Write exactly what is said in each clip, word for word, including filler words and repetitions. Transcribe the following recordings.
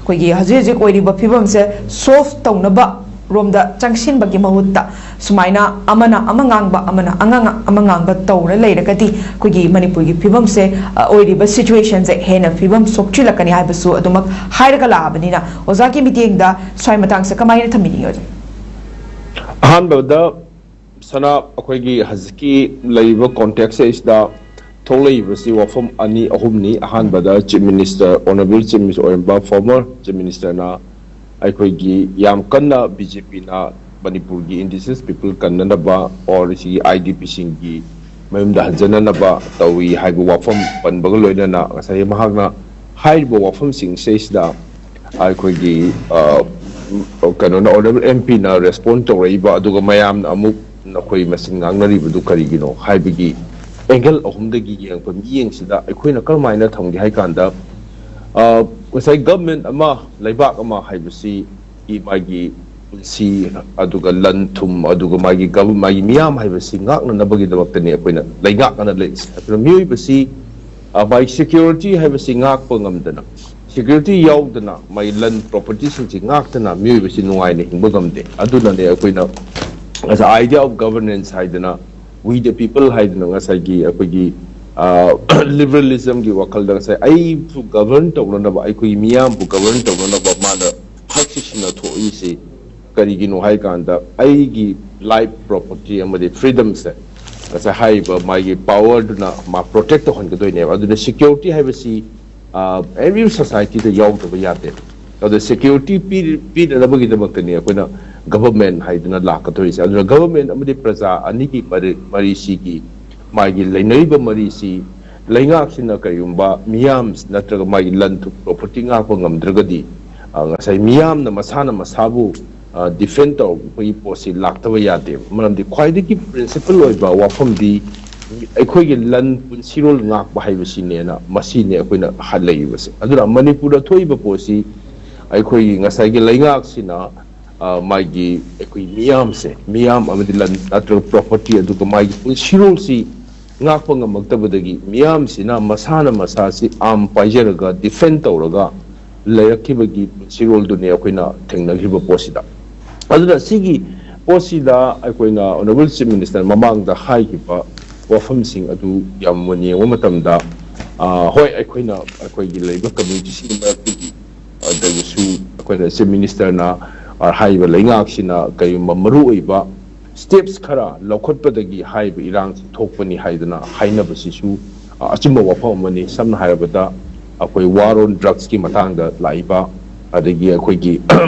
ꯑꯩꯈꯣꯏꯒꯤ ꯍꯧꯖꯤꯛ ꯍꯧꯖꯤꯛ ꯑꯣꯏꯔꯤꯕ ꯐꯤꯕꯝꯁꯦ ꯁꯣꯜꯚ ꯇꯧꯅꯕ ꯔꯣꯝꯗ ꯆꯪꯁꯤꯟꯕꯒꯤ ꯃꯍꯨꯠꯇ, ꯁꯨꯃꯥꯏꯅ ꯑꯃꯅ ꯑꯃ ꯉꯥꯡꯕ, ꯑꯃꯅ ꯑꯉꯥꯡ ꯑꯃ ꯉꯥꯡꯕ ꯇꯧꯔ ꯂꯩꯔꯒꯗꯤ, ꯑꯩꯈꯣꯏꯒꯤ ꯃꯅꯤꯄꯨꯔꯒꯤ ꯐꯤꯕꯝꯁꯦ, ꯑ, ꯑꯣꯏꯔꯤꯕ ꯁꯤꯆꯨꯋꯦꯁꯟꯁꯦ ꯍꯦꯟꯅ ꯐꯤꯕꯝ ꯁꯣꯛꯆꯤꯜꯂꯛꯀꯅꯤ ꯍꯥꯏꯕꯁꯨ ꯑꯗꯨꯃꯛ ꯍꯥꯏꯔꯒ ꯂꯥꯛꯑꯕꯅꯤꯅ, ꯑꯣꯖꯥꯒꯤ ꯃꯤꯠꯌꯦꯡꯗ ꯁ꯭ꯋꯥꯏ ꯃꯇꯥꯡꯁꯦ ꯀꯃꯥꯏꯅ ꯊꯝꯕꯤꯅꯤꯡꯉꯤ, ꯑꯣꯖꯥ? ꯑꯍꯥꯟꯕꯗ, ꯁꯅꯥ, ꯑꯩꯈꯣꯏꯒꯤ ꯍꯧꯖꯤꯛꯀꯤ ꯂꯩꯔꯤꯕ ꯀꯣꯟꯇꯦꯛꯁ ꯑꯁꯤꯗ ꯊꯣꯛꯂꯛꯏꯕꯁꯤ ꯋꯥꯐꯝ ꯑꯅꯤ ꯑꯍꯨꯝꯅꯤ꯫ ꯑꯍꯥꯟꯕꯗ, chief minister, honourable chief minister ꯑꯣꯏꯔꯝꯕ, ꯐꯣꯔꯃꯔ ꯆꯤꯐ ꯃꯤꯅꯤꯁꯇꯔꯅ ꯑꯩꯈꯣꯏꯒꯤ ꯌꯥꯝ ꯀꯟꯅ ꯕꯤ ꯖꯦ ꯄꯤꯅ ꯃꯅꯤꯄꯨꯔꯒꯤ ꯏꯟꯗꯤꯖꯤꯅꯁ ꯄꯤꯄꯜ ꯀꯟꯅꯅꯕ ꯑꯣꯔ ꯁꯤꯒꯤ ꯑꯥꯏ ꯗꯤ ꯄꯤꯁꯤꯡꯒꯤ ꯃꯌꯨꯝꯗ ꯍꯟꯖꯅꯅꯕ ꯇꯧꯏ ꯍꯥꯏꯕ ꯋꯥꯐꯝ ꯄꯟꯕꯒ ꯂꯣꯏꯅꯅ, ꯉꯁꯥꯏ ꯃꯍꯥꯛꯅ ꯍꯥꯏꯔꯤꯕ ꯋꯥꯐꯝꯁꯤꯡꯁꯤꯗꯩꯁꯤꯗ ꯑꯩꯈꯣꯏꯒꯤ, ꯑ, ꯀꯩꯅꯣꯅ, ꯑꯣꯅꯔꯦꯕꯜ ꯑꯦꯝ ꯄꯤꯅ ꯔꯦꯁꯄꯣꯟ ꯇꯧꯔꯛꯏꯕ, ꯑꯗꯨꯒ ꯃꯌꯥꯝꯅ ꯑꯃꯨꯛ ꯅꯈꯣꯏ ꯃꯁꯤꯡ ꯉꯥꯡꯅꯔꯤꯕꯗꯨ ꯀꯔꯤꯒꯤꯅꯣ ꯍꯥꯏꯕꯒꯤ ꯑꯦꯡꯒꯜ ꯑꯍꯨꯝꯗꯒꯤ ꯌꯦꯡꯉꯛꯄ ꯃꯤꯠꯌꯦꯡꯁꯤꯗ ꯑꯩꯈꯣꯏꯅ ꯀꯔꯝꯍꯥꯏꯅ ꯊꯝꯒꯦ ꯍꯥꯏ ꯀꯥꯟꯗ, ꯑ, ꯉꯁꯥꯏ ꯒꯚꯔꯟꯃꯦꯟ ꯑꯃ, ꯂꯩꯕꯥꯛ ꯑꯃ ꯍꯥꯏꯕꯁꯤ ꯃꯥꯒꯤ ꯄꯨꯟꯁꯤ, ꯑꯗꯨꯒ ꯂꯟ ꯊꯨꯝ, ꯑꯗꯨꯒ ꯃꯥꯒꯤ ꯒꯚ-, ꯃꯥꯒꯤ ꯃꯤꯌꯥꯝ ꯍꯥꯏꯕꯁꯤ ꯉꯥꯛꯅꯅꯕꯒꯤꯗꯃꯛꯇꯅꯤ ꯑꯩꯈꯣꯏꯅ ꯂꯩꯉꯥꯛ ꯑꯅ ꯂꯩꯔꯤꯁꯦ꯫ ꯑꯗꯨꯅ ꯃꯤꯑꯣꯏꯕꯁꯤ, ꯑ, ꯃꯥꯒꯤ ꯁꯦꯀ꯭ꯌꯨꯔꯤꯇꯤ ꯍꯥꯏꯕꯁꯤ ꯉꯥꯛꯄ ꯉꯝꯗꯅ, ꯁꯦꯀ꯭ꯌꯨꯔꯤꯇꯤ ꯌꯥꯎꯗꯅ ꯃꯥꯒꯤ ꯂꯟ ꯄ꯭ꯔꯣꯄꯔꯇꯤꯁꯤꯡꯁꯤ ꯉꯥꯛꯇꯅ ꯃꯤꯑꯣꯏꯕꯁꯤ ꯅꯨꯡꯉꯥꯏꯅ ꯍꯤꯡꯕ ꯉꯝꯗꯦ꯫ ꯑꯗꯨꯅꯅꯦ ꯑꯩꯈꯣꯏꯅ as idea of governance ꯍꯥꯏꯗꯅ, we the people ꯍꯥꯏꯗꯅ, ꯉꯁꯥꯏꯒꯤ ꯑꯩꯈꯣꯏꯒꯤ, ꯑ, ꯂꯤꯕꯔꯦꯂꯤꯖꯝꯒꯤ ꯋꯥꯈꯜꯗ ꯉꯁꯥꯏ ꯑꯩꯕꯨ ꯒꯚꯔꯟ ꯇꯧꯅꯅꯕ, ꯑꯩꯈꯣꯏꯒꯤ ꯃꯤꯌꯥꯝꯕꯨ ꯒꯚꯔꯟ ꯇꯧꯅꯅꯕ ꯃꯥꯅ ꯍꯛꯁꯤ ꯁꯤꯟꯅꯊꯣꯛꯏꯁꯤ ꯀꯔꯤꯒꯤꯅꯣ ꯍꯥꯏ ꯀꯥꯟꯗ, ꯑꯩꯒꯤ ꯂꯥꯏꯐ, ꯄ꯭ꯔꯣꯄꯔꯇꯤ ꯑꯃꯗꯤ ꯐ꯭ꯔꯤꯗꯝꯁꯦ ꯉꯁꯥꯏ ꯍꯥꯏꯔꯤꯕ ꯃꯥꯒꯤ ꯄꯥꯋꯔꯗꯨꯅ ꯃꯥ ꯄ꯭ꯔꯣꯇꯦꯛ ꯇꯧꯍꯟꯒꯗꯣꯏꯅꯦꯕ꯫ ꯑꯗꯨꯅ ꯁꯦꯀ꯭ꯌꯨꯔꯤꯇꯤ ꯍꯥꯏꯕꯁꯤ, ꯑ, every ꯁꯣꯁꯥꯏꯇꯤꯗ ꯌꯥꯎꯗꯕ ꯌꯥꯗꯦ꯫ ꯑꯗꯣ ꯁꯦꯀ꯭ꯌꯨꯔꯤꯇꯤ ꯄꯤ-, ꯄꯤꯅꯅꯕꯒꯤꯗꯃꯛꯇꯅꯤ ꯑꯩꯈꯣꯏꯅ ꯒꯚꯔꯟꯃꯦꯟ ꯍꯥꯏꯗꯅ ꯂꯥꯛꯀꯗꯣꯔꯤꯁꯦ꯫ ꯑꯗꯨꯅ ꯒꯚꯔꯟꯃꯦꯟ ꯑꯃꯗꯤ ꯄ꯭ꯔꯖꯥ ꯑꯅꯤꯒꯤ ꯃꯔꯤ-, ꯃꯔꯤꯁꯤꯒꯤ, ꯃꯥꯒꯤ ꯂꯩꯅꯔꯤꯕ ꯃꯔꯤꯁꯤ, ꯂꯩꯉꯥꯛꯁꯤꯅ ꯀꯔꯤꯒꯨꯝꯕ ꯃꯤꯌꯥꯝ ꯅꯠꯇ꯭ꯔꯒ ꯃꯥꯒꯤ ꯂꯟ ꯊꯨꯝ, ꯄ꯭ꯔꯣꯄꯔꯇꯤ ꯉꯥꯛꯄ ꯉꯝꯗ꯭ꯔꯒꯗꯤ, ꯑ, ꯉꯁꯥꯏ ꯃꯤꯌꯥꯝꯅ ꯃꯁꯥꯅ ꯃꯁꯥꯕꯨ, ꯑ, ꯗꯤꯐꯦꯟ ꯇꯧꯔꯛꯄꯒꯤ ꯄꯣꯠꯁꯤ ꯂꯥꯛꯇꯕ ꯌꯥꯗꯦꯕ꯫ ꯃꯔꯝꯗꯤ ꯈ꯭ꯋꯥꯏꯗꯒꯤ ꯄ꯭ꯔꯤꯟꯁꯤꯄꯜ ꯑꯣꯏꯕ ꯋꯥꯐꯝꯗꯤ ꯑꯩꯈꯣꯏꯒꯤ ꯂꯟ ꯄꯨꯟꯁꯤꯔꯣꯜ ꯉꯥꯛꯄ ꯍꯥꯏꯕꯁꯤꯅꯦꯅ, ꯃꯁꯤꯅꯦ ꯑꯩꯈꯣꯏꯅ ꯍ-, ꯂꯩꯔꯤꯕꯁꯦ꯫ ꯑꯗꯨꯅ ꯃꯅꯤꯄꯨꯔꯗ ꯊꯣꯛꯏꯕ ꯄꯣꯠꯁꯤ ꯑꯩꯈꯣꯏꯒꯤ ꯉꯁꯥꯏꯒꯤ ꯂꯩꯉꯥꯛꯁꯤꯅ, ꯑ, ꯃꯥꯒꯤ ꯑꯩꯈꯣꯏ ꯃꯤꯌꯥꯝꯁꯦ, ꯃꯤꯌꯥꯝ ꯑꯃꯗꯤ ꯂꯟ ꯅꯠꯇ꯭ꯔꯒ ꯄ꯭ꯔꯣꯄꯔꯇꯤ, ꯑꯗꯨꯒ ꯃꯥꯒꯤ ꯄꯨꯟꯁꯤꯔꯣꯜꯁꯤ ꯉꯥꯛꯄ ꯉꯝꯃꯛꯇꯕꯗꯒꯤ ꯃꯤꯌꯥꯝꯁꯤꯅ ꯃꯁꯥꯅ ꯃꯁꯥꯁꯤ ꯑꯥꯔꯝ ꯄꯥꯏꯖꯔꯒ, ꯗꯤꯐꯦꯟ ꯇꯧꯔꯒ, ꯂꯩꯔꯛꯈꯤꯕꯒꯤ ꯄꯨꯟꯁꯤꯔꯣꯜꯗꯨꯅꯤ ꯑꯩꯈꯣꯏꯅ ꯊꯦꯡꯅꯈꯤꯕ ꯄꯣꯠꯁꯤꯗ꯫ ꯑꯗꯨꯅ ꯁꯤꯒꯤ ꯄꯣꯠꯁꯤꯗ ꯑꯩꯈꯣꯏꯅ Honourable Chief Minister ꯃꯃꯥꯡꯗ ꯍꯥꯏꯈꯤꯕ ꯋꯥꯐꯝꯁꯤꯡ ꯑꯗꯨ ꯌꯥꯝ ꯃꯨꯟꯅ ꯌꯦꯡꯕ ꯃꯇꯝꯗ, ꯑ, ꯍꯣꯏ, ꯑꯩꯈꯣꯏꯅ ꯑꯩꯈꯣꯏꯒꯤ ꯂꯩꯕ community ꯁꯤꯒꯤ ꯃꯔꯛꯇꯒꯤ, ꯑꯗꯒꯤꯁꯨ ꯑꯩꯈꯣꯏꯅ Chief Minister ꯅ, ꯑ, ꯍꯥꯏꯔꯤꯕ ꯂꯩꯉꯥꯛꯁꯤꯅ ꯀꯔꯤꯒꯨꯝꯕ ꯃꯔꯨꯑꯣꯏꯕ steps ꯈꯔ ꯂꯧꯈꯠꯄꯗꯒꯤ ꯍꯥꯏꯔꯤꯕ ꯏꯔꯥꯡꯁꯤ ꯊꯣꯛꯄꯅꯤ ꯍꯥꯏꯗꯅ ꯍꯥꯏꯅꯕꯁꯤꯁꯨ, ꯑ, ꯑꯆꯨꯝꯕ ꯋꯥꯐꯝ ꯑꯃꯅꯤ꯫ ꯁꯝꯅ ꯍꯥꯏꯔꯕꯗ, ꯑꯩꯈꯣꯏ war on drugs ꯀꯤ ꯃꯇꯥꯡꯗ ꯂꯥꯛꯏꯕ, ꯑꯗꯒꯤ ꯑꯩꯈꯣꯏꯒꯤ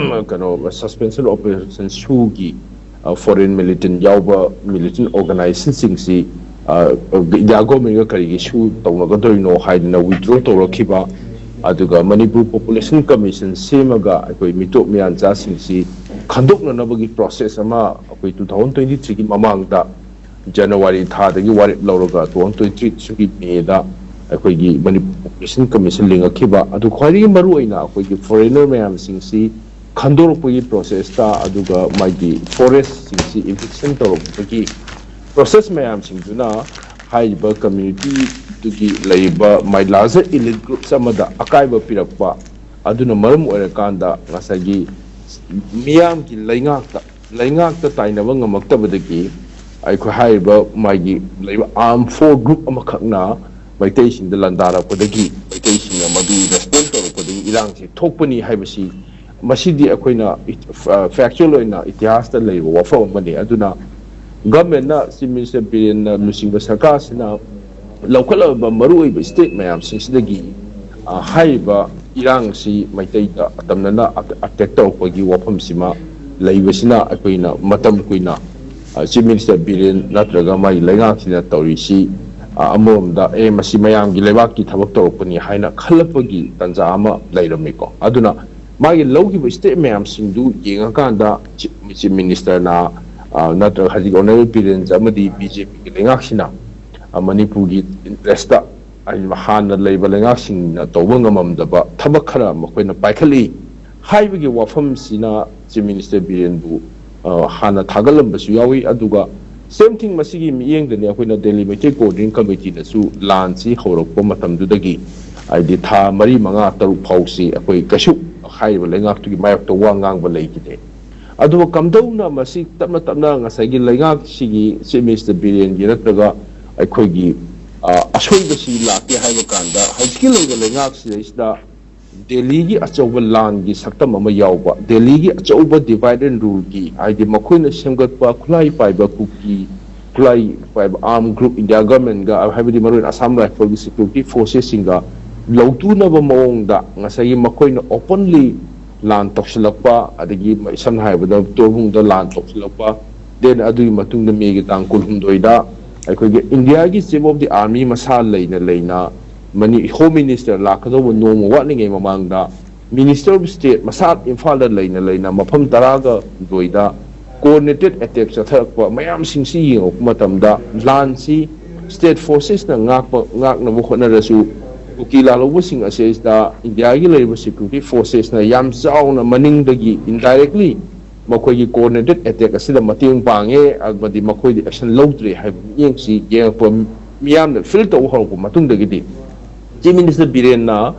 ꯀꯩꯅꯣ, suspension operation ꯁꯨꯒꯤ, ꯑ, foreign militant ꯌꯥꯎꯕ militant organization ꯁꯤꯡꯁꯤ, ꯑ, India government ꯀ ꯀꯔꯤꯒꯤ ꯁꯨ ꯇꯧꯅꯒꯗꯣꯏꯅꯣ ꯍꯥꯏꯗꯅ withdraw ꯇꯧꯔꯛꯈꯤꯕ, ꯑꯗꯨꯒ ꯃꯅꯤꯄꯨꯔ Population Commission ꯁꯦꯝꯃꯒ ꯑꯩꯈꯣꯏ ꯃꯤꯇꯣꯞ ꯃꯤꯌꯥꯟꯆꯥꯁꯤꯡꯁꯤ ꯈꯟꯗꯣꯛꯅꯅꯕꯒꯤ process ꯑꯃ ꯑꯩꯈꯣꯏ two thousand twenty three ꯒꯤ ꯃꯃꯥꯡꯗ January ꯊꯥꯗꯒꯤ ꯋꯥꯔꯦꯞ ꯂꯧꯔꯒ two thousand twenty three ꯁꯤꯒꯤ May ꯗ ꯑꯩꯈꯣꯏꯒꯤ ꯃꯅꯤꯄꯨꯔ Population Commission ꯂꯤꯡꯉꯛꯈꯤꯕ꯫ ꯑꯗꯨ ꯈ꯭ꯋꯥꯏꯗꯒꯤ ꯃꯔꯨꯑꯣꯏꯅ ꯑꯩꯈꯣꯏꯒꯤ foreigner ꯃꯌꯥꯝꯁꯤꯡꯁꯤ ꯈꯟꯗꯣꯔꯛꯄꯒꯤ process ꯇ, ꯑꯗꯨꯒ ꯃꯥꯒꯤ forest ꯁꯤꯡꯁꯤ eviction ꯇꯧꯔꯛꯄꯒꯤ process ꯃꯌꯥꯝꯁꯤꯡꯗꯨꯅ ꯍꯥꯏꯔꯤꯕ community ꯗꯨꯒꯤ ꯂꯩꯔꯤꯕ ꯃꯥꯏ larger elite groups ꯑꯃꯗ ꯑꯀꯥꯏꯕ ꯄꯤꯔꯛꯄ꯫ ꯑꯗꯨꯅ ꯃꯔꯝ ꯑꯣꯏꯔꯀꯥꯟꯗ ꯉꯁꯥꯏꯒꯤ ꯃꯤꯌꯥꯝꯒꯤ ꯂꯩꯉꯥꯛꯇ, ꯂꯩꯉꯥꯛꯇ ꯇꯥꯏꯅꯕ ꯉꯝꯃꯛꯇꯕꯗꯒꯤ ꯑꯩꯈꯣꯏ ꯍꯥꯏꯔꯤꯕ ꯃꯥꯒꯤ ꯂꯩꯕ arm four group ꯑꯃꯈꯛꯅ ꯃꯩꯇꯩꯁꯤꯡꯗ ꯂꯥꯟꯗꯥꯔꯛꯄꯗꯒꯤ, ꯃꯩꯇꯩꯁꯤꯡꯅ ꯃꯗꯨ respond ꯇꯧꯔꯛꯄꯗꯒꯤ ꯏꯔꯥꯡꯁꯤ ꯊꯣꯛꯄꯅꯤ ꯍꯥꯏꯕꯁꯤ, ꯃꯁꯤꯗꯤ ꯑꯩꯈꯣꯏꯅ ꯏ-, ꯑ, factual ꯑꯣꯏꯅ ꯏꯇꯤꯍꯥꯁꯇ ꯂꯩꯕ ꯋꯥꯐꯝ ꯑꯃꯅꯤ꯫ ꯑꯗꯨꯅ government ꯅ, Chief Minister ꯕꯤꯔꯦꯟꯅ ꯂꯨꯆꯤꯡꯕ ꯁꯔꯀꯥꯔꯁꯤꯅ ꯂꯧꯈꯠꯂꯕ ꯃꯔꯨꯑꯣꯏꯕ step ꯃꯌꯥꯝꯁꯤꯡꯁꯤꯗꯒꯤ, ꯑ, ꯍꯥꯏꯔꯤꯕ ꯏꯔꯥꯡꯁꯤ ꯃꯩꯇꯩꯗ ꯑꯇꯝꯅꯅ ꯑ-, attack ꯇꯧꯔꯛꯄꯒꯤ ꯋꯥꯐꯝꯁꯤꯃ ꯂꯩꯕꯁꯤꯅ ꯑꯩꯈꯣꯏꯅ ꯃꯇꯝ ꯀꯨꯏꯅ, ꯑ, Chief Minister ꯕꯤꯔꯦꯟ ꯅꯠꯇ꯭ꯔꯒ ꯃꯥꯒꯤ ꯂꯩꯉꯥꯛꯁꯤꯅ ꯇꯧꯔꯤꯁꯤ, ꯑ, ꯑꯃꯔꯣꯝꯗ, "ꯑꯦ, ꯃꯁꯤ ꯃꯌꯥꯝꯒꯤ ꯂꯩꯕꯥꯛꯀꯤ ꯊꯕꯛ ꯇꯧꯔꯛꯄꯅꯤ" ꯍꯥꯏꯅ ꯈꯜꯂꯛꯄꯒꯤ ꯇꯥꯟꯖꯥ ꯑꯃ ꯂꯩꯔꯝꯃꯤꯀꯣ꯫ ꯑꯗꯨꯅ ꯃꯥꯒꯤ ꯂꯧꯈꯤꯕ step ꯃꯌꯥꯝꯁꯤꯡꯗꯨ ꯌꯦꯡꯉꯀꯥꯟꯗ Chief, Chief Minister ꯅ, ꯑ, ꯅꯠꯇ꯭ꯔꯒ ꯍꯧꯖꯤꯛ Honourable ꯕꯤꯔꯦꯟ ꯑꯃꯗꯤ B J P ꯒꯤ ꯂꯩꯉꯥꯛꯁꯤꯅ, ꯑ, ꯃꯅꯤꯄꯨꯔꯒꯤ interest ꯇ, ꯍꯥꯏꯗꯤ ꯍꯥꯟꯅ ꯂꯩꯕ ꯂꯩꯉꯥꯛꯁꯤꯡꯅ ꯇꯧꯕ ꯉꯝꯃꯝꯗꯕ ꯊꯕꯛ ꯈꯔ ꯃꯈꯣꯏꯅ ꯄꯥꯏꯈꯠꯂꯤ ꯍꯥꯏꯕꯒꯤ ꯋꯥꯐꯝꯁꯤꯅ Chief Minister ꯕꯤꯔꯦꯟꯕꯨ, ꯑ, ꯍꯥꯟꯅ ꯊꯥꯒꯠꯂꯝꯕꯁꯨ ꯌꯥꯎꯏ꯫ ꯑꯗꯨꯒ same thing ꯃꯁꯤꯒꯤ ꯃꯤꯠꯌꯦꯡꯗꯅꯤ ꯑꯩꯈꯣꯏꯅ ꯗꯦꯜꯂꯤ ꯃꯩꯇꯩ Coordinating Committee ꯅꯁꯨ ꯂꯥꯟꯁꯤ ꯍꯧꯔꯛꯄ ꯃꯇꯝꯗꯨꯗꯒꯤ ꯍꯥꯏꯗꯤ ꯊꯥ ꯃꯔꯤ, ꯃꯉꯥ, ꯇꯔꯨꯛ ꯐꯥꯎꯁꯤ ꯑꯩꯈꯣꯏ ꯀꯩꯁꯨ ꯍꯥꯏꯔꯤꯕ ꯂꯩꯉꯥꯛꯇꯨꯒꯤ ꯃꯥꯌꯣꯛꯇ ꯋꯥ ꯉꯥꯡꯕ ꯂꯩꯈꯤꯗꯦ꯫ ꯑꯗꯨꯒ ꯀꯝꯗꯧꯅ ꯃꯁꯤ ꯇꯞꯅ ꯇꯞꯅ ꯉꯁꯥꯏꯒꯤ ꯂꯩꯉꯥꯛꯁꯤꯒꯤ Chief Minister ꯕꯤꯔꯦꯟꯒꯤ ꯅꯠꯇ꯭ꯔꯒ ꯑꯩꯈꯣꯏꯒꯤ, ꯑ, ꯑꯁꯣꯏꯕꯁꯤ ꯂꯥꯛꯀꯦ ꯍꯥꯏꯕ ꯀꯥꯟꯗ, ꯍꯧꯖꯤꯛꯀꯤ ꯂꯩꯔꯤꯕ ꯂꯩꯉꯥꯛꯁꯤꯗꯩꯁꯤꯗ ꯗꯦꯜꯂꯤꯒꯤ ꯑꯆꯧꯕ ꯂꯥꯟꯒꯤ ꯁꯛꯇꯝ ꯑꯃ ꯌꯥꯎꯕ, ꯗꯦꯜꯂꯤꯒꯤ ꯑꯆꯧꯕ divide and ruleꯒꯤ, ꯍꯥꯏꯗꯤ ꯃꯈꯣꯏꯅ ꯁꯦꯝꯒꯠꯄ ꯈꯨꯠꯂꯥꯏ ꯄꯥꯏꯕ ꯀꯨꯀꯤ, ꯈꯨꯠꯂꯥꯏ ꯄꯥꯏꯕ armed group India governmentꯒ, ꯍꯥꯏꯕꯗꯤ ꯃꯔꯨꯑꯣꯏꯅ Assam Rifleꯒꯤ security forcesꯁꯤꯡꯒ ꯂꯧꯇꯨꯅꯕ ꯃꯑꯣꯡꯗ ꯉꯁꯥꯏꯒꯤ ꯃꯈꯣꯏꯅ openly ꯂꯥꯟ ꯇꯧꯁꯤꯜꯂꯛꯄ, ꯑꯗꯒꯤ ꯁꯝꯅ ꯍꯥꯏꯔꯕꯗ ꯇꯣꯔꯕꯨꯡꯗ ꯂꯥꯟ ꯇꯧꯁꯤꯜꯂꯛꯄ, then ꯑꯗꯨꯒꯤ ꯃꯇꯨꯡꯗ ꯃꯦꯒꯤ ꯇꯥꯡ ꯀꯨꯟꯍꯨꯝꯗꯣꯏꯗ ꯑꯩꯈꯣꯏꯒꯤ Indiaꯒꯤ Chief of the Army ꯃꯁꯥ ꯂꯩꯅ ꯂꯩꯅ ꯃꯅꯤ-, Home Minister ꯂꯥꯛꯀꯗꯧꯕ ꯅꯣꯡꯃ ꯋꯥꯠꯂꯤꯉꯩ ꯃꯃꯥꯡꯗ Minister of State ꯃꯁꯥ ꯏꯝꯐꯥꯜꯗ ꯂꯩꯅ ꯂꯩꯅ ꯃꯐꯝ ꯇꯔꯥꯒ ꯍꯨꯝꯗꯣꯏꯗ coordinated attack ꯆꯠꯊꯔꯛꯄ ꯃꯌꯥꯝꯁꯤꯡꯁꯤ ꯌꯦꯡꯉꯛꯄ ꯃꯇꯝꯗ, ꯂꯥꯟꯁꯤ state forcesꯅ ꯉꯥꯛꯄ, ꯉꯥꯛꯅꯕ ꯍꯣꯠꯅꯔꯁꯨ, ꯀꯨꯀꯤ ꯂꯥꯜꯍꯧꯕꯁꯤꯡ ꯑꯁꯤꯗ Indiaꯒꯤ ꯂꯩꯔꯤꯕ security forcesꯅ ꯌꯥꯝ ꯆꯥꯎꯅ ꯃꯅꯤꯡꯗꯒꯤ indirectly ꯃꯈꯣꯏꯒꯤ coordinated attack ꯑꯁꯤꯗ ꯃꯇꯦꯡ ꯄꯥꯡꯉꯦ ꯑꯃꯗꯤ ꯃꯈꯣꯏꯗ action ꯂꯧꯗ꯭ꯔꯦ ꯍꯥꯏꯕ ꯃꯤꯠꯌꯦꯡꯁꯤ ꯌꯦꯡꯉꯛꯄ, ꯃꯤꯌꯥꯝꯅ feel ꯇꯧꯕ ꯍꯧꯔꯛꯄ ꯃꯇꯨꯡꯗꯒꯤꯗꯤ Chief Minister ꯕꯤꯔꯦꯟꯅ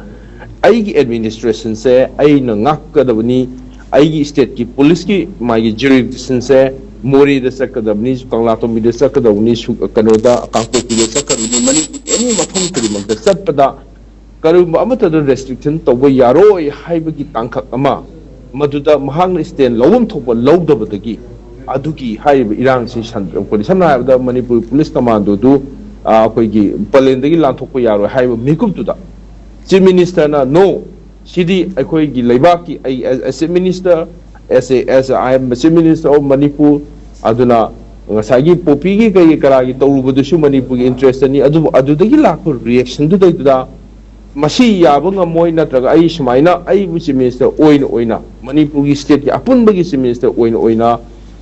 ꯑꯩꯒꯤ administrationꯁꯦ ꯑꯩꯅ ꯉꯥꯛꯀꯗꯕꯅꯤ, ꯑꯩꯒꯤ stateꯀꯤ policeꯀꯤ ꯃꯥꯒꯤ jurisdictionꯁꯦ ꯃꯣꯔꯦꯗ ꯆꯠꯀꯗꯕꯅꯤ, ꯀꯪꯂꯥꯇꯣꯝꯕꯤꯗ ꯆꯠꯀꯗꯕꯅꯤ, ꯁꯨ-, ꯀꯩꯅꯣꯗ, ꯀꯥꯡꯄꯣꯛꯄꯤꯗ ꯆꯠꯀꯗꯕꯅꯤ, ꯃꯅꯤꯄꯨꯔꯒꯤ any ꯃꯐꯝ ꯈꯨꯗꯤꯡꯃꯛꯇ ꯆꯠꯄꯗ ꯀꯔꯤꯒꯨꯝꯕ ꯑꯃꯠꯇꯗ restriction ꯇꯧꯕ ꯌꯥꯔꯣꯏ ꯍꯥꯏꯕꯒꯤ ꯇꯥꯡꯀꯛ ꯑꯃ, ꯃꯗꯨꯗ ꯃꯍꯥꯛꯅ stand ꯂꯧꯐꯝ ꯊꯣꯛꯄ ꯂꯧꯗꯕꯗꯒꯤ ꯑꯗꯨꯒꯤ ꯍꯥꯏꯔꯤꯕ ꯏꯔꯥꯡꯁꯤ ꯁꯟꯗꯣꯔꯛꯄꯅꯤ꯫ ꯁꯝꯅ ꯍꯥꯏꯔꯕꯗ, ꯃꯅꯤꯄꯨꯔ police commandoꯗꯨ, ꯑ, ꯑꯩꯈꯣꯏꯒꯤ ꯄꯂꯦꯟꯗꯒꯤ ꯂꯥꯟꯊꯣꯛꯄ ꯌꯥꯔꯣꯏ ꯍꯥꯏꯕ ꯃꯤꯀꯨꯞꯇꯨꯗ Chief Ministerꯅ, "No, ꯁꯤꯗꯤ ꯑꯩꯈꯣꯏꯒꯤ ꯂꯩꯕꯥꯛꯀꯤ, ꯑꯩ as, as Chief Minister, as a, as I am Chief Minister of Manipur, ꯑꯗꯨꯅ ꯉꯁꯥꯏꯒꯤ ꯄꯣꯄꯤꯒꯤ ꯀꯩ ꯀꯔꯥꯒꯤ ꯇꯧꯔꯨꯕꯗꯨꯁꯨ ꯃꯅꯤꯄꯨꯔꯒꯤ interestꯅꯤ, ꯑꯗꯨꯕꯨ ꯑꯗꯨꯗꯒꯤ ꯂꯥꯛꯄ reactionꯗꯨꯗꯩꯗꯨꯗ ꯃꯁꯤ ꯌꯥꯕ ꯉꯝꯃꯣꯏ, ꯅꯠꯇ꯭ꯔꯒ ꯑꯩ ꯁꯨꯃꯥꯏꯅ ꯑꯩꯕꯨ Chief Minister ꯑꯣꯏꯅ ꯑꯣꯏꯅ, ꯃꯅꯤꯄꯨꯔꯒꯤ stateꯀꯤ ꯑꯄꯨꯟꯕꯒꯤ Chief Minister ꯑꯣꯏꯅ ꯑꯣꯏꯅ,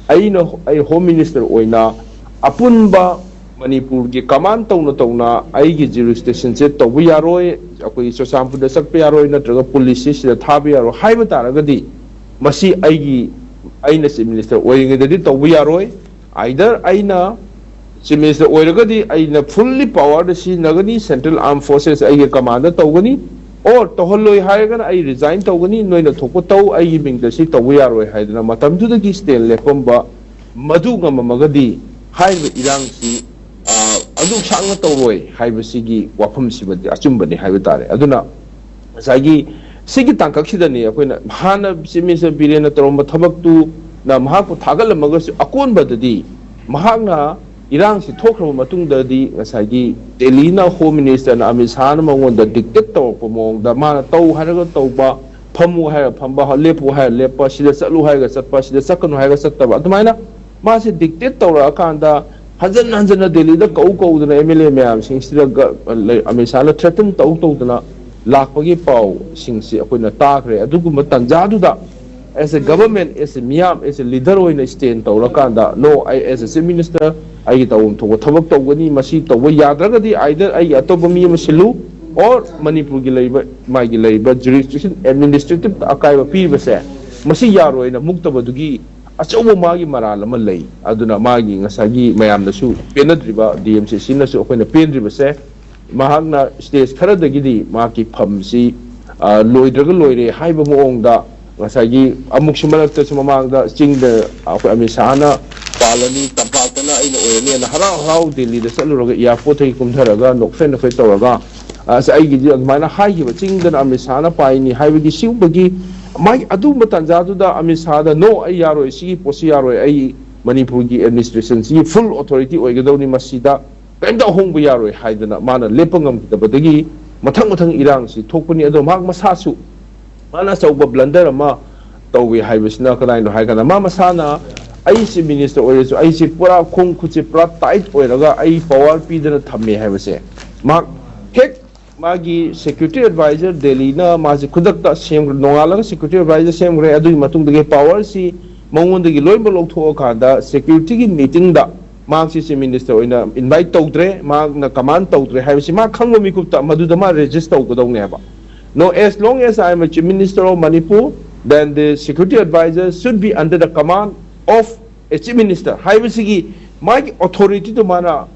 ꯑꯩꯅ, ꯑꯩ Home Minister ꯑꯣꯏꯅ ꯑꯄꯨꯟꯕ ꯃꯅꯤꯄꯨꯔꯒꯤ command ꯇꯧꯅ ꯇꯧꯅ ꯑꯩꯒꯤ jurisdictionꯁꯦ ꯇꯧꯕ ꯌꯥꯔꯣꯏ, ꯑꯩꯈꯣꯏꯒꯤ ꯆꯨꯔꯆꯥꯟꯄꯨꯔꯗ ꯆꯠꯄ ꯌꯥꯔꯣꯏ, ꯅꯠꯇ꯭ꯔꯒ policeꯁꯦ ꯁꯤꯗ ꯊꯥꯕ ꯌꯥꯔꯣꯏ ꯍꯥꯏꯕ ꯇꯥꯔꯒꯗꯤ, ꯃꯁꯤ ꯑꯩꯒꯤ, ꯑꯩꯅ Chief Minister ꯑꯣꯏꯔꯤꯉꯩꯗꯗꯤ ꯇꯧꯕ ꯌꯥꯔꯣꯏ꯫ Either ꯑꯩꯅ Chief Minister ꯑꯣꯏꯔꯒꯗꯤ ꯑꯩꯅ fully powerꯗ ꯁꯤꯖꯤꯟꯅꯒꯅꯤ, Central Armed Forces ꯑꯩꯒꯤ commandꯗ ꯇꯧꯒꯅꯤ, or ꯇꯧꯍꯜꯂꯣꯏ ꯍꯥꯏꯔꯒꯅ ꯑꯩ resign ꯇꯧꯒꯅꯤ, ꯅꯣꯏꯅ ꯊꯣꯛꯄ ꯇꯧ, ꯑꯩꯒꯤ ꯃꯤꯡꯗ ꯁꯤ ꯇꯧꯕ ꯌꯥꯔꯣꯏ ꯍꯥꯏꯗꯅ ꯃꯇꯝꯗꯨꯗꯒꯤ stand ꯂꯦꯞꯄꯝꯕ ꯃꯗꯨ ꯉꯝꯃꯝꯃꯒꯗꯤ ꯍꯥꯏꯔꯤꯕ ꯏꯔꯥꯡꯁꯤ ꯑꯗꯨꯛ ꯁꯥꯡꯅ ꯇꯧꯔꯣꯏ ꯍꯥꯏꯕꯁꯤꯒꯤ ꯋꯥꯐꯝꯁꯤꯃꯗꯤ ꯑꯆꯨꯝꯕꯅꯤ ꯍꯥꯏꯕ ꯇꯥꯔꯦ꯫ ꯑꯗꯨꯅ ꯉꯁꯥꯏꯒꯤ ꯁꯤꯒꯤ ꯇꯥꯡꯀꯛꯁꯤꯗꯅꯤ ꯑꯩꯈꯣꯏꯅ ꯍꯥꯟꯅ Chief Minister ꯕꯤꯔꯦꯟꯅ ꯇꯧꯔꯝꯕ ꯊꯕꯛꯇꯨꯅ ꯃꯍꯥꯛꯄꯨ ꯊꯥꯒꯠꯂꯝꯃꯒꯁꯨ ꯑꯀꯣꯟꯕꯗꯗꯤ ꯃꯍꯥꯛꯅ ꯏꯔꯥꯡꯁꯤ ꯊꯣꯛꯈ꯭ꯔꯕ ꯃꯇꯨꯡꯗꯗꯤ ꯉꯁꯥꯏꯒꯤ ꯗꯦꯜꯂꯤꯅ Home Ministerꯅ ꯑꯃꯤꯠ ꯁꯥꯍꯅ ꯃꯉꯣꯟꯗ dictate ꯇꯧꯔꯛꯄ ꯃꯑꯣꯡꯗ ꯃꯥꯅ ꯇꯧ ꯍꯥꯏꯔꯒ ꯇꯧꯕ, ꯐꯝꯃꯨ ꯍꯥꯏꯔ ꯐꯝꯕ, ꯂꯦꯞꯄꯨ ꯍꯥꯏꯔ ꯂꯦꯞꯄ, ꯁꯤꯗ ꯆꯠꯂꯨ ꯍꯥꯏꯔꯒ ꯆꯠꯄ, ꯁꯤꯗ ꯆꯠꯀꯅꯨ ꯍꯥꯏꯔꯒ ꯆꯠꯇꯕ, ꯑꯗꯨꯃꯥꯏꯅ ꯃꯥꯁꯦ dictate ꯇꯧꯔꯛꯑꯀꯥꯟꯗ ꯍꯟꯖꯟ ꯍꯟꯖꯟꯅ ꯗꯦꯜꯂꯤꯗ ꯀꯧ ꯀꯧꯗꯅ M L A ꯃꯌꯥꯝꯁꯤꯡꯁꯤꯗ Amit ꯁꯥꯍꯅ threaten ꯇꯧ ꯇꯧꯗꯅ ꯂꯥꯛꯄꯒꯤ ꯄꯥꯎꯁꯤꯡꯁꯤ ꯑꯩꯈꯣꯏꯅ ꯇꯥꯈ꯭ꯔꯦ꯫ ꯑꯗꯨꯒꯨꯝꯕ ꯇꯥꯟꯖꯥꯗꯨꯗ as a government, as a ꯃꯤꯌꯥꯝ, as a leader ꯑꯣꯏꯅ stand ꯇꯧꯔꯀꯥꯟꯗ, no, ꯑꯩ as a Chief Minister ꯑꯩꯒꯤ ꯇꯧꯐꯝ ꯊꯣꯛꯄ ꯊꯕꯛ ꯇꯧꯒꯅꯤ, ꯃꯁꯤ ꯇꯧꯕ ꯌꯥꯗ꯭ꯔꯒꯗꯤ either ꯑꯩꯒꯤ ꯑꯇꯣꯞꯄ ꯃꯤ ꯑꯃ ꯁꯤꯜꯂꯨ, or ꯃꯅꯤꯄꯨꯔꯒꯤ ꯂꯩꯕ ꯃꯥꯒꯤ ꯂꯩꯔꯤꯕ jurisdiction, administrative ꯑꯀꯥꯏꯕ ꯄꯤꯔꯤꯕꯁꯦ ꯃꯁꯤ ꯌꯥꯔꯣꯏꯅ ꯃꯨꯛꯇꯕꯗꯨꯒꯤ ꯑꯆꯧꯕ ꯃꯥꯒꯤ ꯃꯔꯥꯜ ꯑꯃ ꯂꯩ꯫ ꯑꯗꯨꯅ ꯃꯥꯒꯤ ꯉꯁꯥꯏꯒꯤ ꯃꯌꯥꯝꯅꯁꯨ ꯄꯦꯟꯅꯗ꯭ꯔꯤꯕ, D M C Cꯅꯁꯨ ꯑꯩꯈꯣꯏꯅ ꯄꯦꯟꯗ꯭ꯔꯤꯕꯁꯦ ꯃꯍꯥꯛꯅ stage ꯈꯔꯗꯒꯤꯗꯤ ꯃꯍꯥꯛꯀꯤ ꯐꯝꯁꯤ ꯂꯣꯏꯗ꯭ꯔꯒ ꯂꯣꯏꯔꯦ ꯍꯥꯏꯕ ꯃꯑꯣꯡꯗ ꯉꯁꯥꯏꯒꯤ ꯑꯃꯨꯛꯁꯨ ꯃꯔꯛꯇꯁꯨ ꯃꯃꯥꯡꯗ ꯆꯤꯡꯗ ꯑꯩꯈꯣꯏ ꯑꯃꯤꯠ ꯁꯥꯍꯅ ꯄꯥꯜꯂꯅꯤ, ꯇꯝꯄꯥꯛꯇꯅ ꯑꯩꯅ ꯑꯣꯏꯔꯅꯤꯅ ꯍꯔꯥꯎ ꯍꯔꯥꯎ ꯗꯦꯜꯂꯤꯗ ꯆꯠꯂꯨꯔꯒ airportꯇꯒꯤ ꯀꯨꯝꯊꯔꯒ ꯅꯣꯛꯐꯦ ꯅꯣꯛꯐꯦ ꯇꯧꯔꯒ ꯑꯁ ꯑꯩꯒꯤꯗꯤ ꯑꯗꯨꯃꯥꯏꯅ ꯍꯥꯏꯈꯤꯕ, ꯆꯤꯡꯗꯅ ꯑꯃꯤꯠ ꯁꯥꯍꯅ ꯄꯥꯏꯅꯤ ꯍꯥꯏꯕꯒꯤ ꯁꯤꯒꯨꯝꯕꯒꯤ ꯃꯥꯒꯤ ꯑꯗꯨꯒꯨꯝꯕ ꯇꯥꯟꯖꯥꯗꯨꯗ ꯑꯃꯤꯠ ꯁꯥꯍꯗ no, ꯑꯩ ꯌꯥꯔꯣꯏ, ꯁꯤꯒꯤ ꯄꯣꯠꯁꯤ ꯌꯥꯔꯣꯏ, ꯑꯩ ꯃꯅꯤꯄꯨꯔꯒꯤ administrationꯁꯤꯒꯤ full authority ꯑꯣꯏꯒꯗꯧꯅꯤ, ꯃꯁꯤꯗ ꯀꯔꯤꯝꯇ ꯑꯍꯣꯡꯕ ꯌꯥꯔꯣꯏ ꯍꯥꯏꯗꯅ ꯃꯥꯅ ꯂꯦꯞꯄ ꯉꯝꯈꯤꯗꯕꯗꯒꯤ ꯃꯊꯪ ꯃꯊꯪ ꯏꯔꯥꯡꯁꯤ ꯊꯣꯛꯄꯅꯤ꯫ ꯑꯗꯣ ꯃꯍꯥꯛ ꯃꯁꯥꯁꯨ ꯃꯥꯅ ꯑꯆꯧꯕ blunder ꯑꯃ ꯇꯧꯏ ꯍꯥꯏꯕꯁꯤꯅ ꯀꯗꯥꯏꯅꯣ ꯍꯥꯏ ꯀꯥꯟꯗ ꯃꯥ ꯃꯁꯥꯅ ꯑꯩꯁꯤ minister ꯑꯣꯏꯔꯁꯨ ꯑꯩꯁꯤ ꯄꯨꯔꯥ ꯈꯣꯡ ꯈꯨꯠꯁꯤ ꯄꯨꯔꯥ tight ꯑꯣꯏꯔꯒ ꯑꯩ power ꯄꯤꯗꯅ ꯊꯝꯃꯦ ꯍꯥꯏꯕꯁꯦ ꯃꯍꯥꯛ ꯍꯦꯛ ꯃꯥꯒꯤ security advisor ꯗꯦꯜꯂꯤꯅ ꯃꯥꯁꯦ ꯈꯨꯗꯛꯇ ꯁꯦꯝꯈ꯭ꯔꯦ, ꯅꯣꯡꯉꯥꯜꯂꯒ security advisor ꯁꯦꯝꯈ꯭ꯔꯦ꯫ ꯑꯗꯨꯒꯤ ꯃꯇꯨꯡꯗꯒꯤ powerꯁꯤ ꯃꯉꯣꯟꯗꯒꯤ ꯂꯣꯏꯅꯃꯛ ꯂꯧꯊꯣꯛꯑꯀꯥꯟꯗ securityꯒꯤ meetingꯗ ꯃꯍꯥꯛꯁꯤ Chief Minister ꯑꯣꯏꯅ invite ꯇꯧꯗ꯭ꯔꯦ, ꯃꯍꯥꯛꯅ command ꯇꯧꯗ꯭ꯔꯦ ꯍꯥꯏꯕꯁꯤ ꯃꯥ ꯈꯪꯕ ꯃꯤꯀꯨꯞꯇ ꯃꯗꯨꯗ ꯃꯥ resist ꯇꯧꯒꯗꯧꯅꯦꯕ꯫ No, as long as I am a Chief Minister of Manipur, then the security advisor should be under the command of a Chief Minister ꯍꯥꯏꯕꯁꯤꯒꯤ ꯃꯥꯒꯤ ꯑꯣꯊꯣꯔꯤꯇꯤꯗꯨ ꯃꯥꯅ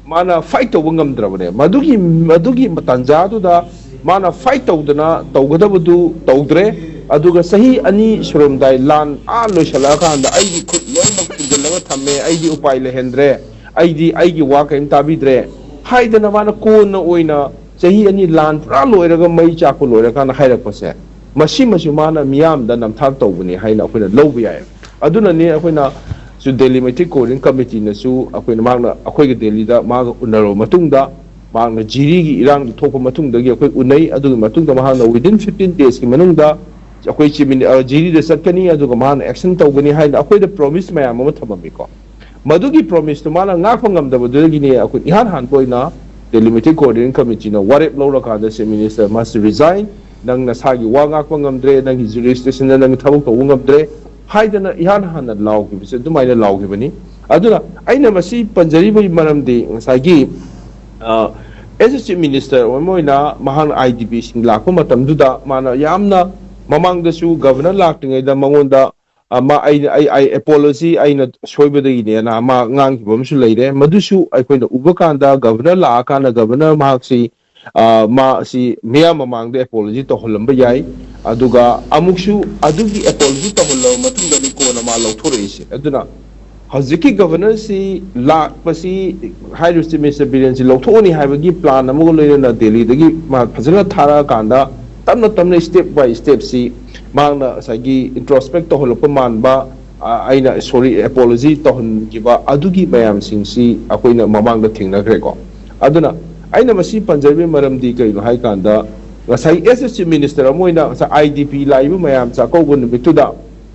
ꯃꯥꯅ ꯐꯥꯏꯠ ꯇꯧꯕ ꯉꯝꯗ꯭ꯔꯕꯅꯦ꯫ ꯃꯗꯨꯒꯤ ꯃꯗꯨꯒꯤ ꯇꯥꯟꯖꯥꯗꯨꯗ ꯃꯥꯅ ꯐꯥꯏꯠ ꯇꯧꯗꯅ ꯇꯧꯒꯗꯕꯗꯨ ꯇꯧꯗ꯭ꯔꯦ꯫ ꯑꯗꯨꯒ ꯆꯍꯤ ꯑꯅꯤ ꯁꯨꯔꯝꯗꯥꯏ, ꯂꯥꯟ ꯑꯥ ꯂꯣꯏꯁꯤꯜꯂꯛꯑꯀꯥꯟꯗ ꯑꯩꯒꯤ ꯈꯨꯠ ꯂꯣꯏꯅꯃꯛ ꯊꯤꯡꯖꯤꯜꯂꯒ ꯊꯝꯃꯦ, ꯑꯩꯗꯤ ꯎꯄꯥꯏ ꯂꯩꯍꯟꯗ꯭ꯔꯦ, ꯑꯩꯗꯤ ꯑꯩꯒꯤ ꯋꯥ ꯀꯔꯤꯝ ꯇꯥꯕꯤꯗ꯭ꯔꯦ ꯍꯥꯏꯗꯅ ꯃꯥꯅ ꯀꯣꯟꯅ ꯑꯣꯏꯅ ꯆꯍꯤ ꯑꯅꯤ ꯂꯥꯟ ꯄꯨꯔꯥ ꯂꯣꯏꯔꯒ ꯃꯩ ꯆꯥꯛꯄ ꯂꯣꯏꯔꯀꯥꯟꯗ ꯍꯥꯏꯔꯛꯄꯁꯦ, ꯃꯁꯤꯃꯁꯨ ꯃꯥꯅ ꯃꯤꯌꯥꯝꯗ ꯅꯝꯊꯥꯛ ꯇꯧꯕꯅꯤ ꯍꯥꯏꯅ ꯑꯩꯈꯣꯏꯅ ꯂꯧꯕ ꯌꯥꯏ꯫ ꯑꯗꯨꯅꯅꯤ ꯑꯩꯈꯣꯏꯅ ꯁꯨ ꯗꯦꯜꯂꯤ ꯃꯩꯇꯩ ꯀꯣꯑꯣꯔꯗꯤꯅꯦꯁꯟ ꯀꯃꯤꯇꯤꯅꯁꯨ ꯑꯩꯈꯣꯏꯅ, ꯃꯍꯥꯛꯅ ꯑꯩꯈꯣꯏꯒ ꯗꯦꯜꯂꯤꯗ ꯃꯥꯒ ꯎꯅꯔꯕ ꯃꯇꯨꯡꯗ, ꯃꯍꯥꯛꯅ ꯖꯤꯔꯤꯒꯤ ꯏꯔꯥꯡꯗꯨ ꯊꯣꯛꯄ ꯃꯇꯨꯡꯗꯒꯤ ꯑꯩꯈꯣꯏ ꯎꯅꯩ꯫ ꯑꯗꯨꯒꯤ ꯃꯇꯨꯡꯗ ꯃꯍꯥꯛꯅ within fifteen days ꯀꯤ ꯃꯅꯨꯡꯗ ꯑꯩꯈꯣꯏ ꯆꯤꯞ ꯃꯤꯅꯤ-, ꯑ, ꯖꯤꯔꯤꯗ ꯆꯠꯀꯅꯤ, ꯑꯗꯨꯒ ꯃꯍꯥꯛꯅ ꯑꯦꯛꯁꯟ ꯇꯧꯒꯅꯤ ꯍꯥꯏꯅ ꯑꯩꯈꯣꯏꯗ ꯄ꯭ꯔꯣꯃꯤꯁ ꯃꯌꯥꯝ ꯑꯃ ꯊꯝꯃꯝꯃꯤꯀꯣ꯫ ꯃꯗꯨꯒꯤ ꯄ꯭ꯔꯣꯃꯤꯁꯇꯨ ꯃꯥꯅ ꯉꯥꯛꯄ ꯉꯝꯗꯕꯗꯨꯗꯒꯤꯅꯦ ꯑꯩꯈꯣꯏ ꯏꯍꯥꯟ ꯍꯥꯟꯕ ꯑꯣꯏꯅ ꯗꯦꯜꯂꯤ ꯃꯩꯇꯩ ꯀꯣꯑꯣꯔꯗꯤꯅꯦꯁꯟ ꯀꯃꯤꯇꯤꯅ ꯋꯥꯔꯦꯞ ꯂꯧꯔꯀꯥꯟꯗ, "Chief Minister must resign, ꯅꯪ ꯅꯁꯥꯒꯤ ꯋꯥ ꯉꯥꯛꯄ ꯉꯝꯗ꯭ꯔꯦ, ꯅꯪꯒꯤ ꯖꯨꯔꯤꯁꯗꯤꯛꯁꯟꯗ ꯅꯪ ꯊꯕꯛ ꯇꯧꯕ ꯉꯝꯗ꯭ꯔꯦ" ꯍꯥꯏꯗꯅ ꯏꯍꯥꯟ ꯍꯥꯟꯅ ꯂꯥꯎꯈꯤꯕꯁꯦ ꯑꯗꯨꯃꯥꯏꯅ ꯂꯥꯎꯈꯤꯕꯅꯤ꯫ ꯑꯗꯨꯅ ꯑꯩꯅ ꯃꯁꯤ ꯄꯟꯖꯔꯤꯕꯒꯤ ꯃꯔꯝꯗꯤ ꯉꯁꯥꯏꯒꯤ, ꯑ, as a Chief Minister ꯑꯃ ꯑꯣꯏꯅ ꯃꯍꯥꯛꯅ ꯑꯥꯏ ꯗꯤ ꯄꯤꯁꯤꯡ ꯂꯥꯛꯄ ꯃꯇꯝꯗꯨꯗ ꯃꯥꯅ ꯌꯥꯝꯅ, ꯃꯃꯥꯡꯗꯁꯨ ꯒꯚꯔꯅꯔ ꯂꯥꯛꯇ꯭ꯔꯤꯉꯩꯗ ꯃꯉꯣꯟꯗ, ꯑ, ꯃꯥ, ꯑꯩ, ꯑꯩ, ꯑꯩ ꯑꯦꯄꯣꯂꯣꯖꯤ ꯑꯩꯅ ꯁꯣꯏꯕꯗꯒꯤꯅꯦꯅ ꯃꯥ ꯉꯥꯡꯈꯤꯕ ꯑꯃꯁꯨ ꯂꯩꯔꯦ꯫ ꯃꯗꯨꯁꯨ ꯑꯩꯈꯣꯏꯅ ꯎꯕ ꯀꯥꯟꯗ ꯒꯚꯔꯅꯔ ꯂꯥꯛꯑꯀꯥꯟꯗ ꯒꯚꯔꯅꯔ ꯃꯍꯥꯛꯁꯤ, ꯑ, ꯃꯥ ꯑꯁꯤ ꯃꯤꯌꯥꯝ ꯃꯃꯥꯡꯗ ꯑꯦꯄꯣꯂꯣꯖꯤ ꯇꯧꯍꯜꯂꯝꯕ ꯌꯥꯏ꯫ ꯑꯗꯨꯒ ꯑꯃꯨꯛꯁꯨ ꯑꯗꯨꯒꯤ ꯑꯦꯄꯣꯂꯣꯖꯤ ꯇꯧꯍꯜꯂꯕ ꯃꯇꯨꯡꯗꯅꯤ ꯀꯣꯟꯅ ꯃꯥ ꯂꯧꯊꯣꯔꯛꯏꯁꯦ꯫ ꯑꯗꯨꯅ ꯍꯧꯖꯤꯛꯀꯤ ꯒꯚꯔꯅꯔꯁꯤ ꯂꯥꯛꯄꯁꯤ, ꯍꯥꯏꯔꯤꯕ ꯆꯤꯐ ꯃꯤꯅꯤꯁꯇꯔ ꯕꯤꯔꯦꯟꯁꯤ ꯂꯧꯊꯣꯛꯑꯅꯤ ꯍꯥꯏꯕꯒꯤ ꯄ꯭ꯂꯥꯟ ꯑꯃꯒ ꯂꯣꯏꯅꯅ ꯗꯦꯜꯂꯤꯗꯒꯤ ꯃꯥ ꯐꯖꯅ ꯊꯥꯔꯛꯑꯀꯥꯟꯗ ꯇꯞꯅ ꯇꯞꯅ ꯁ꯭ꯇꯦꯞ ꯕꯥꯏ ꯁ꯭ꯇꯦꯞꯁꯤ ꯃꯍꯥꯛꯅ ꯉꯁꯥꯏꯒꯤ ꯏꯟꯇ꯭ꯔꯣꯁꯄꯦꯛ ꯇꯧꯍꯜꯂꯛꯄ ꯃꯥꯟꯕ, ꯑ, ꯑꯩꯅ, ꯁꯣꯔꯤ, ꯑꯦꯄꯣꯂꯣꯖꯤ ꯇꯧꯍꯟꯈꯤꯕ ꯑꯗꯨꯒꯤ ꯃꯌꯥꯝꯁꯤꯡꯁꯤ ꯑꯩꯈꯣꯏꯅ ꯃꯃꯥꯡꯗ ꯊꯦꯡꯅꯈ꯭ꯔꯦꯀꯣ꯫ ꯑꯗꯨꯅ ꯑꯩꯅ ꯃꯁꯤ ꯄꯟꯖꯔꯤꯕꯒꯤ ꯃꯔꯝꯗꯤ ꯀꯩꯅꯣ ꯍꯥꯏ ꯀꯥꯟꯗ, ꯉꯁꯥꯏ as a Chief Minister ꯑꯃ ꯑꯣꯏꯅ ꯉꯁꯥꯏ ꯑꯥꯏ ꯗꯤ ꯄꯤ ꯂꯥꯛꯏꯕ ꯃꯌꯥꯝ ꯆꯥꯛꯀꯧꯕ ꯅꯨꯃꯤꯠꯇꯨꯗ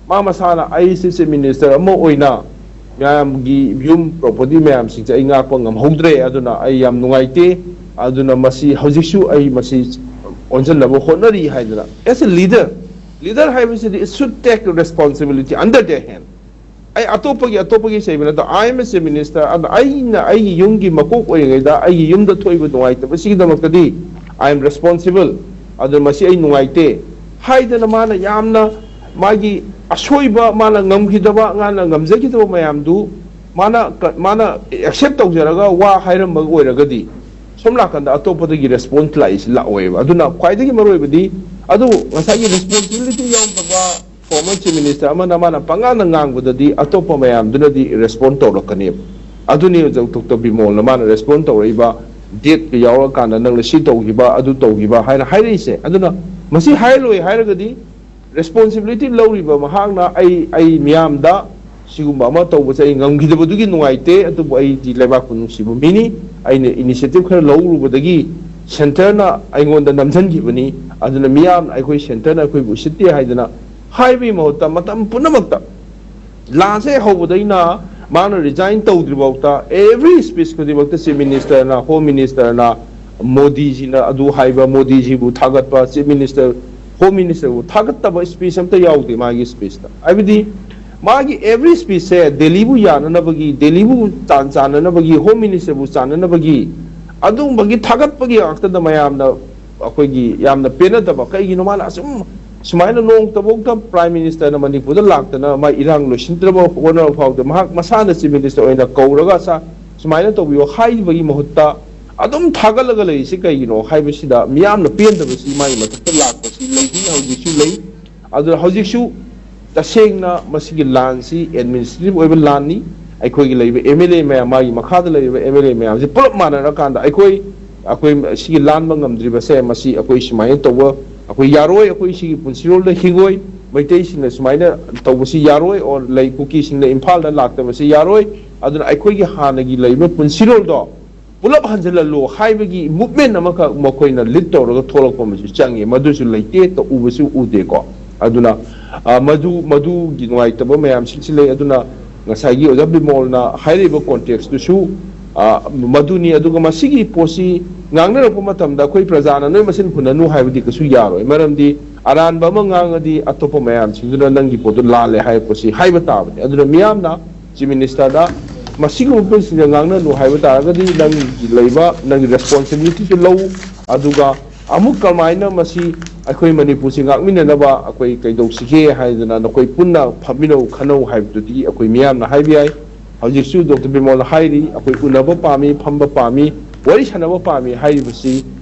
ꯃꯥ ꯃꯁꯥꯅ, "ꯑꯩ ꯆꯤꯐ ꯃꯤꯅꯤꯁꯇꯔ ꯑꯃ ꯑꯣꯏꯅ ꯃꯌꯥꯝꯒꯤ ꯌꯨꯝ ꯄ꯭ꯔꯣꯄꯔꯇꯤ ꯃꯌꯥꯝꯁꯤꯡꯁꯦ ꯑꯩ ꯉꯥꯛꯄ ꯉꯝꯍꯧꯗ꯭ꯔꯦ, ꯑꯗꯨꯅ ꯑꯩ ꯌꯥꯝ ꯅꯨꯡꯉꯥꯏꯇꯦ, ꯑꯗꯨꯅ ꯃꯁꯤ ꯍꯧꯖꯤꯛꯁꯨ ꯑꯩ ꯃꯁꯤ ꯑꯣꯟꯁꯤꯟꯅꯕ ꯍꯣꯠꯅꯔꯤ" ꯍꯥꯏꯗꯅ, as a leader, leader ꯍꯥꯏꯕꯁꯤꯗꯤ it should take responsibility under their hand꯫ ꯑꯩ ꯑꯇꯣꯞꯄꯒꯤ, ꯑꯇꯣꯞꯄꯒꯤ ꯆꯩꯕ ꯅꯠꯇꯕ, "I am a Chief Minister, ꯑꯗꯨꯅ ꯑꯩꯅ ꯑꯩꯒꯤ ꯌꯨꯝꯒꯤ ꯃꯀꯣꯛ ꯑꯣꯏꯔꯤꯉꯩꯗ ꯑꯩꯒꯤ ꯌꯨꯝꯗ ꯊꯣꯛꯏꯕ ꯅꯨꯡꯉꯥꯏꯇꯕꯁꯤꯒꯤꯗꯃꯛꯇꯗꯤ I am responsible, ꯑꯗꯨꯅ ꯃꯁꯤ ꯑꯩ ꯅꯨꯡꯉꯥꯏꯇꯦ" ꯍꯥꯏꯗꯅ ꯃꯥꯅ ꯌꯥꯝꯅ ꯃꯥꯒꯤ ꯑꯁꯣꯏꯕ, ꯃꯥꯅ ꯉꯝꯈꯤꯗꯕ, ꯃꯥꯅ ꯉꯝꯖꯈꯤꯗꯕ ꯃꯌꯥꯝꯗꯨ ꯃꯥꯅ ꯀ- ꯃꯥꯅ ꯑꯦꯛꯁꯦꯞ ꯇꯧꯖꯔꯒ ꯋꯥ ꯍꯥꯏꯔꯝꯕ ꯑꯣꯏꯔꯒꯗꯤ, ꯁꯣꯝ ꯅꯥꯀꯟꯗ ꯑꯇꯣꯞꯄꯗꯒꯤ ꯔꯦꯁꯄꯣꯟꯁ ꯂꯥꯛꯏꯁꯤ ꯂꯥꯛꯑꯣꯏꯕ꯫ ꯑꯗꯨꯅ ꯈ꯭ꯋꯥꯏꯗꯒꯤ ꯃꯔꯨꯑꯣꯏꯕꯗꯤ, ꯑꯗꯨ ꯉꯁꯥꯏꯒꯤ ꯔꯦꯁꯄꯣꯟꯁꯤꯕꯤꯂꯤꯇꯤ ꯌꯥꯎꯗꯕ ꯐꯣꯔꯃꯔ ꯆꯤꯐ ꯃꯤꯅꯤꯁꯇꯔ ꯑꯃꯅ ꯃꯥꯅ ꯄꯉꯥꯡꯗ ꯉꯥꯡꯕꯗꯗꯤ ꯑꯇꯣꯞꯄ ꯃꯌꯥꯝꯗꯨꯅꯗꯤ ꯔꯦꯁꯄꯣꯟ ꯇꯧꯔꯛꯀꯅꯦꯕ꯫ ꯑꯗꯨꯅꯤ ꯍꯧꯖꯤꯛ ꯗꯣꯛꯇꯔ ꯕꯤꯃꯣꯜꯅ ꯃꯥꯅ ꯔꯦꯁꯄꯣꯟ ꯇꯧꯔꯛꯏꯕ, ꯗꯦꯠꯀ ꯌꯥꯎꯔꯀꯥꯟꯗ ꯅꯪꯅ ꯁꯤ ꯇꯧꯈꯤꯕ, ꯑꯗꯨ ꯇꯧꯈꯤꯕ ꯍꯥꯏꯅ ꯍꯥꯏꯔꯛꯏꯁꯦ꯫ ꯑꯗꯨꯅ ꯃꯁꯤ ꯍꯥꯏꯔꯣꯏ ꯍꯥꯏꯔꯒꯗꯤ, ꯔꯦꯁꯄꯣꯟꯁꯤꯕꯤꯂꯤꯇꯤ ꯂꯧꯔꯤꯕ ꯃꯍꯥꯛꯅ ꯑꯩ, ꯑꯩ ꯃꯤꯌꯥꯝꯗ ꯁꯤꯒꯨꯝꯕ ꯑꯃ ꯇꯧꯕꯁꯦ ꯑꯩ ꯉꯝꯈꯤꯗꯕꯗꯨꯒꯤ ꯅꯨꯡꯉꯥꯏꯇꯦ, ꯑꯗꯨꯕꯨ ꯑꯩꯗꯤ ꯂꯩꯕꯥꯛꯄꯨ ꯅꯨꯡꯁꯤꯕ ꯃꯤꯅꯤ, ꯑꯩꯅ ꯏꯅꯤꯁꯤꯌꯦꯇꯤꯚ ꯈꯔ ꯂꯧꯔꯨꯕꯗꯒꯤ ꯁꯦꯟꯇꯔꯅ ꯑꯩꯉꯣꯟꯗ ꯅꯝꯁꯤꯟꯈꯤꯕꯅꯤ, ꯑꯗꯨꯅ ꯃꯤꯌꯥꯝꯅ ꯑꯩꯈꯣꯏ ꯁꯦꯟꯇꯔꯅ ꯑꯩꯈꯣꯏꯕꯨ ꯎꯁꯤꯠꯇꯦ ꯍꯥꯏꯗꯅ ꯍꯥꯏꯕꯒꯤ ꯃꯍꯨꯠꯇ ꯃꯇꯝ ꯄꯨꯝꯅꯃꯛꯇ ꯂꯥꯟꯁꯦ ꯍꯧꯕꯗꯩꯅ ꯃꯥꯅ ꯔꯤꯖꯥꯏꯟ ꯇꯧꯗ꯭ꯔꯤꯐꯥꯎꯗ ꯑꯦꯚ꯭ꯔꯤ ꯁ꯭ꯄꯤꯆ ꯈꯨꯗꯤꯡꯃꯛꯇ ꯆꯤꯐ ꯃꯤꯅꯤꯁꯇꯔꯅ, ꯍꯣꯝ ꯃꯤꯅꯤꯁꯇꯔꯅ, ꯃꯣꯗꯤꯖꯤꯅ ꯑꯗꯨ ꯍꯥꯏꯕ, ꯃꯣꯗꯤꯖꯤꯕꯨ ꯊꯥꯒꯠꯄ, ꯆꯤꯐ ꯃꯤꯅꯤꯁꯇꯔ, ꯍꯣꯝ ꯃꯤꯅꯤꯁꯇꯔꯕꯨ ꯊꯥꯒꯠꯇꯕ ꯁ꯭ꯄꯤꯆ ꯑꯝꯇ ꯌꯥꯎꯗꯦ ꯃꯥꯒꯤ ꯁ꯭ꯄꯤꯆꯇ꯫ ꯍꯥꯏꯕꯗꯤ ꯃꯥꯒꯤ ꯑꯦꯚ꯭ꯔꯤ ꯁ꯭ꯄꯤꯆꯁꯦ ꯗꯦꯜꯂꯤꯕꯨ ꯌꯥꯅꯅꯕꯒꯤ, ꯗꯦꯜꯂꯤꯕꯨ ꯇꯥꯟ ꯆꯥꯟꯅꯅꯕꯒꯤ, ꯍꯣꯝ ꯃꯤꯅꯤꯁꯇꯔꯕꯨ ꯆꯥꯟꯅꯅꯕꯒꯤ, ꯑꯗꯨꯒꯨꯝꯕꯒꯤ ꯊꯥꯒꯠꯄꯒꯤ ꯉꯥꯛꯇꯗ ꯃꯌꯥꯝꯅ ꯑꯩꯈꯣꯏꯒꯤ ꯌꯥꯝꯅ ꯄꯦꯟꯅꯗꯕ꯫ ꯀꯩꯒꯤꯅꯣ ꯃꯥꯅ ꯑꯁꯨꯝ ꯁꯨꯃꯥꯏꯅ ꯅꯣꯡꯃꯇꯐꯥꯎꯗ ꯄ꯭ꯔꯥꯏꯝ ꯃꯤꯅꯤꯁꯇꯔꯅ ꯃꯅꯤꯄꯨꯔꯗ ꯂꯥꯛꯇꯅ ꯃꯥ ꯏꯔꯥꯡ ꯂꯣꯏꯁꯤꯟꯗ꯭ꯔꯕ ꯍꯣꯠꯅꯕ ꯐꯥꯎꯗ ꯃꯍꯥꯛ ꯃꯁꯥꯅ ꯆꯤꯐ ꯃꯤꯅꯤꯁꯇꯔ ꯑꯣꯏꯅ ꯀꯧꯔꯒ ꯁꯥ-, ꯁꯨꯃꯥꯏꯅ ꯇꯧꯕꯤꯌꯣ ꯍꯥꯏꯕꯒꯤ ꯃꯍꯨꯠꯇ ꯑꯗꯨꯝ ꯊꯥꯒꯠꯂꯒ ꯂꯩꯔꯤꯁꯤ ꯀꯩꯒꯤꯅꯣ ꯍꯥꯏꯕꯁꯤꯗ ꯃꯤꯌꯥꯝꯅ ꯄꯦꯟꯗꯕꯁꯤ ꯃꯥꯒꯤ ꯃꯊꯛꯇ ꯂꯥꯛꯄꯁꯤ ꯂꯩꯔꯤ, ꯍꯧꯖꯤꯛꯁꯨ ꯂꯩ꯫ ꯑꯗꯨꯅ ꯍꯧꯖꯤꯛꯁꯨ ꯇꯁꯦꯡꯅ ꯃꯁꯤꯒꯤ ꯂꯥꯟꯁꯤ ꯑꯦꯗꯃꯤꯅꯤꯁꯇ꯭ꯔꯦꯇꯤꯚ ꯑꯣꯏꯕ ꯂꯥꯟꯅꯤ꯫ ꯑꯩꯈꯣꯏꯒꯤ ꯂꯩꯔꯤꯕ ꯑꯦꯝ ꯑꯦꯜ ꯑꯦ ꯃꯌꯥꯝ, ꯃꯥꯒꯤ ꯃꯈꯥꯗ ꯂꯩꯔꯤꯕ ꯑꯦꯝ ꯑꯦꯜ ꯑꯦ ꯃꯌꯥꯝꯁꯤ ꯄꯨꯂꯞ ꯃꯥꯟꯅꯔꯀꯥꯟꯗ ꯑꯩꯈꯣꯏ, ꯑꯩꯈꯣꯏ ꯁꯤꯒꯤ ꯂꯥꯟꯕ ꯉꯝꯗ꯭ꯔꯤꯕꯁꯦ ꯃꯁꯤ ꯑꯩꯈꯣꯏ ꯁꯨꯃꯥꯏꯅ ꯇꯧꯕ ꯑꯩꯈꯣꯏ ꯌꯥꯔꯣꯏ, ꯑꯩꯈꯣꯏ ꯁꯤꯒꯤ ꯄꯨꯟꯁꯤꯔꯣꯜꯗ ꯍꯤꯡꯉꯣꯏ, ꯃꯩꯇꯩꯁꯤꯡꯅ ꯁꯨꯃꯥꯏꯅ ꯇꯧꯕꯁꯤ ꯌꯥꯔꯣꯏ, ꯑꯣꯔ ꯂꯩ ꯀꯨꯀꯤꯁꯤꯡꯅ ꯏꯝꯐꯥꯜꯗ ꯂꯥꯛꯇꯕꯁꯤ ꯌꯥꯔꯣꯏ꯫ ꯑꯗꯨꯅ ꯑꯩꯈꯣꯏꯒꯤ ꯍꯥꯟꯅꯒꯤ ꯂꯩꯔꯤꯕ ꯄꯨꯟꯁꯤꯔꯣꯜꯗꯣ ꯄꯨꯂꯞ ꯍꯟꯖꯤꯜꯍꯜꯂꯣ ꯍꯥꯏꯕꯒꯤ ꯃꯨꯞꯃꯦꯟ ꯑꯃꯈꯛ ꯃꯈꯣꯏꯅ ꯂꯤꯗ ꯇꯧꯔꯒ ꯊꯣꯛꯂꯛꯄ ꯑꯃꯁꯨ ꯆꯪꯉꯤ꯫ ꯃꯗꯨꯁꯨ ꯂꯩꯇꯦ, ꯎꯕꯁꯨ ꯎꯗꯦꯀꯣ꯫ ꯑꯗꯨꯅ, ꯑ, ꯃꯗꯨ, ꯃꯗꯨꯒꯤ ꯅꯨꯡꯉꯥꯏꯇꯕ ꯃꯌꯥꯝꯁꯤꯡꯁꯤ ꯂꯩ꯫ ꯑꯗꯨꯅ ꯉꯁꯥꯏꯒꯤ ꯑꯣꯖꯥ ꯕꯤꯃꯣꯜꯅ ꯍꯥꯏꯔꯤꯕ ꯀꯣꯟꯇꯦꯛꯁꯇꯨꯁꯨ, ꯑ, ꯃꯗꯨꯅꯤ꯫ ꯑꯗꯨꯒ ꯃꯁꯤꯒꯤ ꯄꯣꯠꯁꯤ ꯉꯥꯡꯅꯔꯛꯄ ꯃꯇꯝꯗ ꯑꯩꯈꯣꯏ ꯄ꯭ꯔꯖꯥꯅ ꯅꯣꯏ ꯃꯁꯦꯟ ꯍꯨꯟꯅꯅꯨ ꯍꯥꯏꯕꯗꯤ ꯀꯩꯁꯨ ꯌꯥꯔꯣꯏ꯫ ꯃꯔꯝꯗꯤ ꯑꯔꯥꯟꯕ ꯑꯃ ꯉꯥꯡꯉꯗꯤ ꯑꯇꯣꯞꯄ ꯃꯌꯥꯝꯁꯤꯡꯗꯨꯅ ꯅꯪꯒꯤ ꯄꯣꯠꯇꯨ ꯂꯥꯜꯂꯦ ꯍꯥꯏꯕ ꯄꯣꯠꯁꯤ ꯍꯥꯏꯕ ꯇꯥꯕꯅꯤ꯫ ꯑꯗꯨꯅ ꯃꯤꯌꯥꯝꯅ ꯆꯤꯐ ꯃꯤꯅꯤꯁꯇꯔꯗ ꯃꯁꯤꯒꯨꯝꯕ ꯄꯣꯠꯁꯤꯡꯁꯦ ꯉꯥꯡꯅꯅꯨ ꯍꯥꯏꯕ ꯇꯥꯔꯒꯗꯤ ꯅꯪꯒꯤ ꯂꯩꯕ, ꯅꯪꯒꯤ ꯔꯦꯁꯄꯣꯟꯁꯤꯕꯤꯂꯤꯇꯤꯁꯨ ꯂꯧ꯫ ꯑꯗꯨꯒ ꯑꯃꯨꯛ ꯀꯃꯥꯏꯅ ꯃꯁꯤ ꯑꯩꯈꯣꯏ ꯃꯅꯤꯄꯨꯔꯁꯤ ꯉꯥꯛꯃꯤꯟꯅꯅꯕ ꯑꯩꯈꯣꯏ ꯀꯩꯗꯧꯁꯤꯒꯦ ꯍꯥꯏꯗꯅ ꯅꯈꯣꯏ ꯄꯨꯟꯅ ꯐꯝꯃꯤꯟꯅꯧ, ꯈꯟꯅꯧ ꯍꯥꯏꯕꯗꯨꯗꯤ ꯑꯩꯈꯣꯏ ꯃꯤꯌꯥꯝꯅ ꯍꯥꯏꯕ ꯌꯥꯏ꯫ ꯍꯧꯖꯤꯛꯁꯨ ꯗꯣꯛꯇꯔ ꯕꯤꯃꯣꯜꯅ ꯍꯥꯏꯔꯤ, ꯑꯩꯈꯣꯏ ꯎꯅꯕ ꯄꯥꯝꯃꯤ, ꯐꯝꯕ ꯄꯥꯝꯃꯤ, ꯋꯥꯔꯤ ꯁꯥꯟꯅꯕ ꯄꯥꯝꯃꯤ ꯍꯥꯏꯔꯤꯕꯁꯤ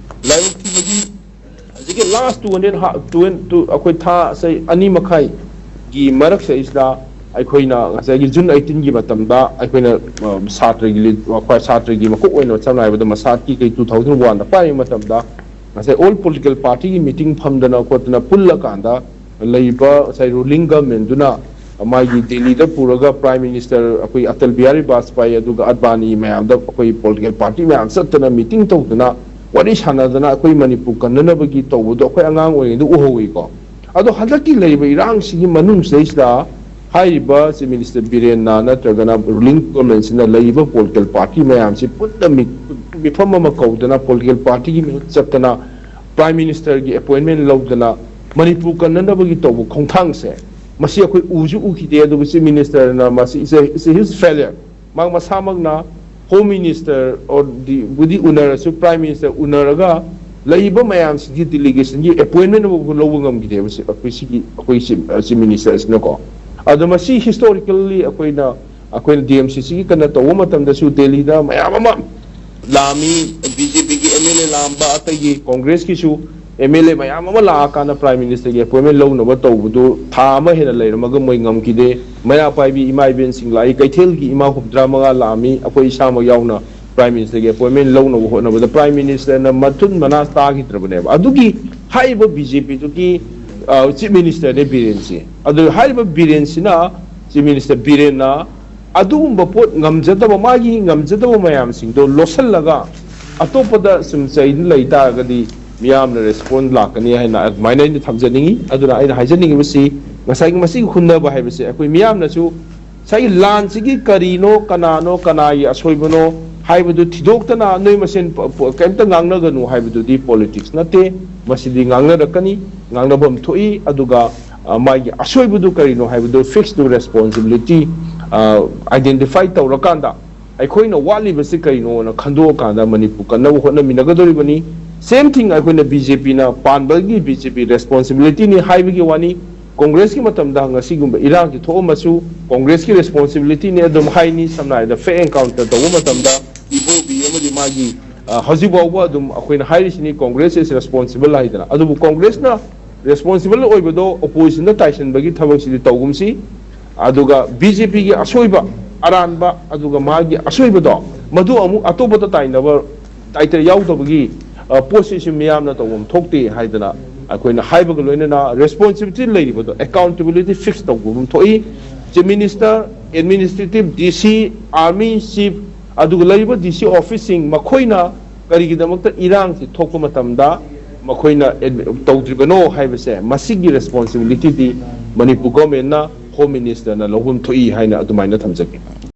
ꯂꯥꯏꯕꯛ ꯊꯤꯕꯗꯤ ꯍꯧꯖꯤꯛꯀꯤ ꯂꯥꯁ ꯇꯨ ꯍꯟꯗ꯭ꯔꯦꯠ ꯇꯨ, ꯑꯩꯈꯣꯏ ꯊꯥ ꯆꯍꯤ ꯑꯅꯤ ꯃꯈꯥꯏꯒꯤ ꯃꯔꯛꯁꯤꯗꯩꯁꯤꯗ ꯑꯩꯈꯣꯏꯅ ꯉꯁꯥꯏꯒꯤ ꯖꯨꯟ ꯑꯩꯠꯇꯤꯟꯒꯤ ꯃꯇꯝꯗ ꯑꯩꯈꯣꯏꯅ, ꯑ, ꯁꯥꯇ꯭ꯔꯒꯤ ꯂꯤ-, ꯑꯩꯈꯣꯏ ꯁꯥꯇ꯭ꯔꯒꯤ ꯃꯀꯣꯛ ꯑꯣꯏꯅ ꯁꯝꯅ ꯍꯥꯏꯔꯕꯗ ꯃꯁꯥꯠꯀꯤ ꯀꯩ ꯇꯨ ꯊꯥꯎꯖꯟ ꯋꯥꯟꯗ ꯄꯥꯏꯔꯤꯉꯩ ꯃꯇꯝꯗ ꯉꯁꯥꯏ ꯑꯣꯜ ꯄꯣꯂꯤꯇꯤꯀꯦꯜ ꯄꯥꯔꯇꯤꯒꯤ ꯃꯤꯇꯤꯡ ꯐꯝꯗꯅ ꯈꯣꯠꯇꯅ ꯄꯨꯜꯂꯀꯥꯟꯗ ꯂꯩꯔꯤꯕ ꯉꯁꯥꯏ ꯔꯨꯂꯤꯡ ꯒꯚꯔꯟꯃꯦꯟꯗꯨꯅ ꯃꯥꯒꯤ ꯗꯦꯜꯂꯤꯗ ꯄꯨꯔꯒ ꯄ꯭ꯔꯥꯏꯝ ꯃꯤꯅꯤꯁꯇꯔ ꯑꯩꯈꯣꯏ ꯑꯇꯜ ꯕꯤꯍꯥꯔꯤ ꯕꯥꯖꯄꯥꯏ ꯑꯗꯨꯒ ꯑꯗꯕꯥꯅꯤ ꯃꯌꯥꯝꯗ ꯑꯩꯈꯣꯏ ꯄꯣꯂꯤꯇꯤꯀꯦꯜ ꯄꯥꯔꯇꯤ ꯃꯌꯥꯝ ꯆꯠꯇꯅ ꯃꯤꯇꯤꯡ ꯇꯧꯗꯅ ꯋꯥꯔꯤ ꯁꯥꯟꯅꯗꯅ ꯑꯩꯈꯣꯏ ꯃꯅꯤꯄꯨꯔ ꯀꯟꯅꯅꯕꯒꯤ ꯇꯧꯕꯗꯣ ꯑꯩꯈꯣꯏ ꯑꯉꯥꯡ ꯑꯣꯏꯔꯤꯉꯩꯗ ꯎꯍꯧꯋꯤꯀꯣ꯫ ꯑꯗꯣ ꯍꯟꯗꯛꯀꯤ ꯂꯩꯔꯤꯕ ꯏꯔꯥꯡꯁꯤꯒꯤ ꯃꯅꯨꯡꯁꯤꯗꯩꯁꯤꯗ ꯍꯥꯏꯔꯤꯕ ꯆꯤꯐ ꯃꯤꯅꯤꯁꯇꯔ ꯕꯤꯔꯦꯟꯅ ꯅꯠꯇ꯭ꯔꯒꯅ ꯔꯨꯂꯤꯡ ꯒꯣꯔꯃꯦꯟꯁꯤꯅ ꯂꯩꯔꯤꯕ ꯄꯣꯂꯤꯇꯤꯀꯦꯜ ꯄꯥꯔꯇꯤ ꯃꯌꯥꯝꯁꯤ ꯄꯨꯟꯅ ꯃꯤ-, ꯃꯤꯐꯝ ꯑꯃ ꯀꯧꯗꯅ ꯄꯣꯂꯤꯇꯤꯀꯦꯜ ꯄꯥꯔꯇꯤꯒꯤ ꯃꯤꯍꯨꯠ ꯆꯠꯇꯅ ꯄ꯭ꯔꯥꯏꯝ ꯃꯤꯅꯤꯁꯇꯔꯒꯤ ꯑꯦꯄꯣꯏꯟꯃꯦꯟ ꯂꯧꯗꯅ ꯃꯅꯤꯄꯨꯔ ꯀꯟꯅꯅꯕꯒꯤ ꯇꯧꯕ ꯈꯣꯡꯊꯥꯡꯁꯦ, ꯃꯁꯤ ꯑꯩꯈꯣꯏ ꯎꯁꯨ ꯎꯈꯤꯗꯦ꯫ ꯑꯗꯨꯒ ꯆꯤꯐ ꯃꯤꯅꯤꯁꯇꯔꯅ ꯃꯁꯤ it's a, it's a huge failure꯫ ꯃꯍꯥꯛ ꯃꯁꯥꯃꯛꯅ ꯍꯣꯝ ꯃꯤꯅꯤꯁꯇꯔ ꯑꯣꯔ ꯗꯤ-, ꯕꯨꯗꯤ ꯎꯅꯔꯁꯨ ꯄ꯭ꯔꯥꯏꯝ ꯃꯤꯅꯤꯁꯇꯔ ꯎꯅꯔꯒ ꯂꯩꯔꯤꯕ ꯃꯌꯥꯝꯁꯤꯒꯤ ꯗꯤꯂꯤꯒꯦꯁꯟꯒꯤ ꯑꯦꯄꯣꯏꯟꯃꯦꯟ ꯑꯃꯐꯥꯎ ꯂꯧꯕ ꯉꯝꯈꯤꯗꯦꯕ ꯁꯤ ꯑꯩꯈꯣꯏ ꯁꯤꯒꯤ, ꯑꯩꯈꯣꯏ ꯆꯤꯐ, ꯆꯤꯐ ꯃꯤꯅꯤꯁꯇꯔꯁꯤꯅꯀꯣ꯫ ꯑꯗꯣ ꯃꯁꯤ ꯍꯤꯁꯇꯣꯔꯤꯀꯦꯜꯂꯤ ꯑꯩꯈꯣꯏꯅ, ꯑꯩꯈꯣꯏꯅ ꯗꯤ ꯑꯦꯝ ꯁꯤ ꯁꯤꯒꯤ ꯀꯟꯅ ꯇꯧꯕ ꯃꯇꯝꯗꯁꯨ ꯗꯦꯜꯂꯤꯗ ꯃꯌꯥꯝ ꯑꯃ ꯂꯥꯛꯑꯝꯃꯤ, ꯕꯤ ꯖꯦ ꯄꯤꯒꯤ ꯑꯦꯝ ꯑꯦꯜ ꯑꯦ ꯂꯥꯛꯑꯝꯕ, ꯑꯇꯩꯒꯤ ꯀꯣꯡꯒ꯭ꯔꯦꯁꯀꯤꯁꯨ ꯑꯦꯝ ꯑꯦꯜ ꯑꯦ ꯃꯌꯥꯝ ꯑꯃ ꯂꯥꯛꯑꯀꯥꯟꯗ ꯄ꯭ꯔꯥꯏꯝ ꯃꯤꯅꯤꯁꯇꯔꯒꯤ ꯑꯦꯄꯣꯏꯟꯃꯦꯟ ꯂꯧꯅꯕ ꯇꯧꯕꯗꯨ ꯊꯥ ꯑꯃ ꯍꯦꯟꯅ ꯂꯩꯔꯝꯃꯒ ꯃꯣꯏ ꯉꯝꯈꯤꯗꯦ꯫ ꯃꯩꯔꯥ ꯄꯥꯏꯕꯤ ꯏꯃꯥ ꯏꯕꯦꯟꯁꯤꯡ ꯂꯥꯛꯏ, ꯀꯩꯊꯦꯜꯒꯤ ꯏꯃꯥ ꯍꯨꯝꯗ꯭ꯔꯥ ꯃꯉꯥ ꯂꯥꯛꯑꯝꯃꯤ, ꯑꯩꯈꯣꯏ ꯏꯁꯥꯃꯛ ꯌꯥꯎꯅ ꯄ꯭ꯔꯥꯏꯝ ꯃꯤꯅꯤꯁꯇꯔꯒꯤ ꯑꯦꯄꯣꯏꯟꯃꯦꯟ ꯂꯧꯅꯕ ꯍꯣꯠꯅꯕꯗ ꯄ꯭ꯔꯥꯏꯝ ꯃꯤꯅꯤꯁꯇꯔꯅ ꯃꯊꯨꯟ ꯃꯅꯥ ꯇꯥꯈꯤꯗ꯭ꯔꯕꯅꯦꯕ꯫ ꯑꯗꯨꯒꯤ ꯍꯥꯏꯔꯤꯕ ꯕꯤ ꯖꯦ ꯄꯤꯗꯨꯒꯤ, ꯑ, ꯆꯤꯐ ꯃꯤꯅꯤꯁꯇꯔꯅꯦ ꯕꯤꯔꯦꯟꯁꯤ꯫ ꯑꯗꯨ ꯍꯥꯏꯔꯤꯕ ꯕꯤꯔꯦꯟꯁꯤꯅ, ꯆꯤꯐ ꯃꯤꯅꯤꯁꯇꯔ ꯕꯤꯔꯦꯟꯅ ꯑꯗꯨꯒꯨꯝꯕ ꯄꯣꯠ ꯉꯝꯖꯗꯕ, ꯃꯥꯒꯤ ꯉꯝꯖꯗꯕ ꯃꯌꯥꯝꯁꯤꯡꯗꯣ ꯂꯣꯠꯁꯤꯜꯂꯒ ꯑꯇꯣꯞꯄꯗ ꯁꯨꯝ ꯆꯩꯗꯨꯅ ꯂꯩ ꯇꯥꯔꯒꯗꯤ ꯃꯤꯌꯥꯝꯅ ꯔꯦꯁꯄꯣꯟ ꯂꯥꯛꯀꯅꯤ ꯍꯥꯏꯅ ꯑꯗꯨꯃꯥꯏꯅ ꯑꯩꯅ ꯊꯝꯖꯅꯤꯡꯉꯤ꯫ ꯑꯗꯨꯅ ꯑꯩꯅ ꯍꯥꯏꯖꯅꯤꯡꯉꯤꯕꯁꯤ ꯉꯁꯥꯏꯒꯤ ꯃꯁꯤꯒꯤ ꯍꯨꯟꯅꯕ ꯍꯥꯏꯕꯁꯦ ꯑꯩꯈꯣꯏ ꯃꯤꯌꯥꯝꯅꯁꯨ ꯉꯁꯥꯏꯒꯤ ꯂꯥꯟꯁꯤꯒꯤ ꯀꯔꯤꯅꯣ, ꯀꯅꯥꯅꯣ, ꯀꯅꯥꯒꯤ ꯑꯁꯣꯏꯕꯅꯣ ꯍꯥꯏꯕꯗꯨ ꯊꯤꯗꯣꯛꯇꯅ ꯅꯣꯏ ꯃꯁꯦꯟ ꯄ-, ꯄ-, ꯀꯩꯝꯇ ꯉꯥꯡꯅꯒꯅꯨ ꯍꯥꯏꯕꯗꯨꯗꯤ ꯄꯣꯂꯤꯇꯤꯛꯁ ꯅꯠꯇꯦ꯫ ꯃꯁꯤꯗꯤ ꯉꯥꯡꯅꯔꯛꯀꯅꯤ, ꯉꯥꯡꯅꯐꯝ ꯊꯣꯛꯏ꯫ ꯑꯗꯨꯒ, ꯑ, ꯃꯥꯒꯤ ꯑꯁꯣꯏꯕꯗꯨ ꯀꯔꯤꯅꯣ ꯍꯥꯏꯕꯗꯨ ꯐꯤꯛꯁ ꯇꯨ ꯔꯦꯁꯄꯣꯟꯁꯤꯕꯤꯂꯤꯇꯤ, ꯑ, ꯑꯥꯏꯗꯦꯟꯇꯤꯐꯥꯏ ꯇꯧꯔꯀꯥꯟꯗ ꯑꯩꯈꯣꯏꯅ ꯋꯥꯠꯂꯤꯕꯁꯤ ꯀꯔꯤꯅꯣꯅ ꯈꯟꯗꯣꯛꯑꯀꯥꯟꯗ ꯃꯅꯤꯄꯨꯔ ꯀꯟꯅꯕ ꯍꯣꯠꯅꯃꯤꯟꯅꯒꯗꯧꯔꯤꯕꯅꯤ꯫ ꯁꯦꯝ ꯊꯤꯡ ꯑꯩꯈꯣꯏꯅ ꯕꯤ ꯖꯦ ꯄꯤꯅ ꯄꯥꯟꯕꯒꯤ ꯕꯤ ꯖꯦ ꯄꯤ ꯔꯦꯁꯄꯣꯟꯁꯤꯕꯤꯂꯤꯇꯤꯅꯤ ꯍꯥꯏꯕꯒꯤ ꯋꯥꯅꯤ꯫ ꯀꯣꯡꯒ꯭ꯔꯦꯁꯀꯤ ꯃꯇꯝꯗ ꯉꯁꯤꯒꯨꯝꯕ ꯏꯔꯥꯡꯁꯤ ꯊꯣꯛꯑꯝꯃꯁꯨ ꯀꯣꯡꯒ꯭ꯔꯦꯁꯀꯤ ꯔꯦꯁꯄꯣꯟꯁꯤꯕꯤꯂꯤꯇꯤꯅꯦ ꯑꯗꯨꯝ ꯍꯥꯏꯅꯤ꯫ ꯁꯝꯅ ꯍꯥꯏꯔꯕꯗ ꯐꯦꯛ ꯑꯦꯟꯀꯥꯎꯟꯇꯔ ꯇꯧꯕ ꯃꯇꯝꯗ ꯏꯕꯣꯕꯤ ꯑꯃꯗꯤ ꯃꯥꯒꯤ, ꯑ, ꯍꯧꯖꯤꯛ ꯐꯥꯎꯕ ꯑꯗꯨꯝ ꯑꯩꯈꯣꯏꯅ ꯍꯥꯏꯔꯤꯁꯤꯅꯤ, "Congress is responsible" ꯍꯥꯏꯗꯅ꯫ ꯑꯗꯨꯕꯨ ꯀꯣꯡꯒ꯭ꯔꯦꯁꯅ ꯔꯦꯁꯄꯣꯟꯁꯤꯕꯜ ꯑꯣꯏꯕꯗꯣ ꯑꯣꯄꯣꯖꯤꯁꯟꯗ ꯇꯥꯏꯁꯤꯟꯕꯒꯤ ꯊꯕꯛꯁꯤꯗꯤ ꯇꯧꯒꯨꯝꯁꯤ꯫ ꯑꯗꯨꯒ ꯕꯤ ꯖꯦ ꯄꯤꯒꯤ ꯑꯁꯣꯏꯕ, ꯑꯔꯥꯟꯕ, ꯑꯗꯨꯒ ꯃꯥꯒꯤ ꯑꯁꯣꯏꯕꯗꯣ ꯃꯗꯨ ꯑꯃꯨꯛ ꯑꯇꯣꯞꯄꯗ ꯇꯥꯏꯅꯕ ꯗꯥꯏꯇ ꯌꯥꯎꯗꯕꯒꯤ, ꯑ, ꯄꯣꯠꯁꯤꯁꯨ ꯃꯤꯌꯥꯝꯅ ꯇꯧꯐꯝ ꯊꯣꯛꯇꯦ ꯍꯥꯏꯗꯅ ꯑꯩꯈꯣꯏꯅ ꯍꯥꯏꯕꯒ ꯂꯣꯏꯅꯅ ꯔꯦꯁꯄꯣꯟꯁꯤꯕꯤꯂꯤꯇꯤ ꯂꯩꯔꯤꯕꯗꯣ, ꯑꯦꯀꯥꯎꯟꯇꯦꯕꯤꯂꯤꯇꯤ ꯐꯤꯛꯁ ꯇꯧꯕ ꯑꯃ ꯊꯣꯛꯏ꯫ ꯆꯤꯐ ꯃꯤꯅꯤꯁꯇꯔ, ꯑꯦꯗꯃꯤꯅꯤꯁꯇ꯭ꯔꯦꯇꯤꯚ, ꯗꯤ ꯁꯤ, ꯑꯥꯔꯃꯤ ꯆꯤꯐ, ꯑꯗꯨꯒ ꯂꯩꯔꯤꯕ ꯗꯤ ꯁꯤ ꯑꯣꯐꯤꯁꯁꯤꯡ ꯃꯈꯣꯏꯅ ꯀꯔꯤꯒꯤꯗꯃꯛꯇ ꯏꯔꯥꯡꯁꯤ ꯊꯣꯛꯄ ꯃꯇꯝꯗ ꯃꯈꯣꯏꯅ ꯑꯦꯗꯃꯤ-, ꯇꯧꯗ꯭ꯔꯤꯕꯅꯣ ꯍꯥꯏꯕꯁꯦ, ꯃꯁꯤꯒꯤ ꯔꯦꯁꯄꯣꯟꯁꯤꯕꯤꯂꯤꯇꯤꯗꯤ ꯃꯅꯤꯄꯨꯔ ꯒꯣꯔꯃꯦꯟꯅ, ꯍꯣꯝ ꯃꯤꯅꯤꯁꯇꯔꯅ ꯂꯧꯐꯝ ꯊꯣꯛꯏ ꯍꯥꯏꯅ ꯑꯗꯨꯃꯥꯏꯅ ꯊꯝꯖꯒꯦ꯫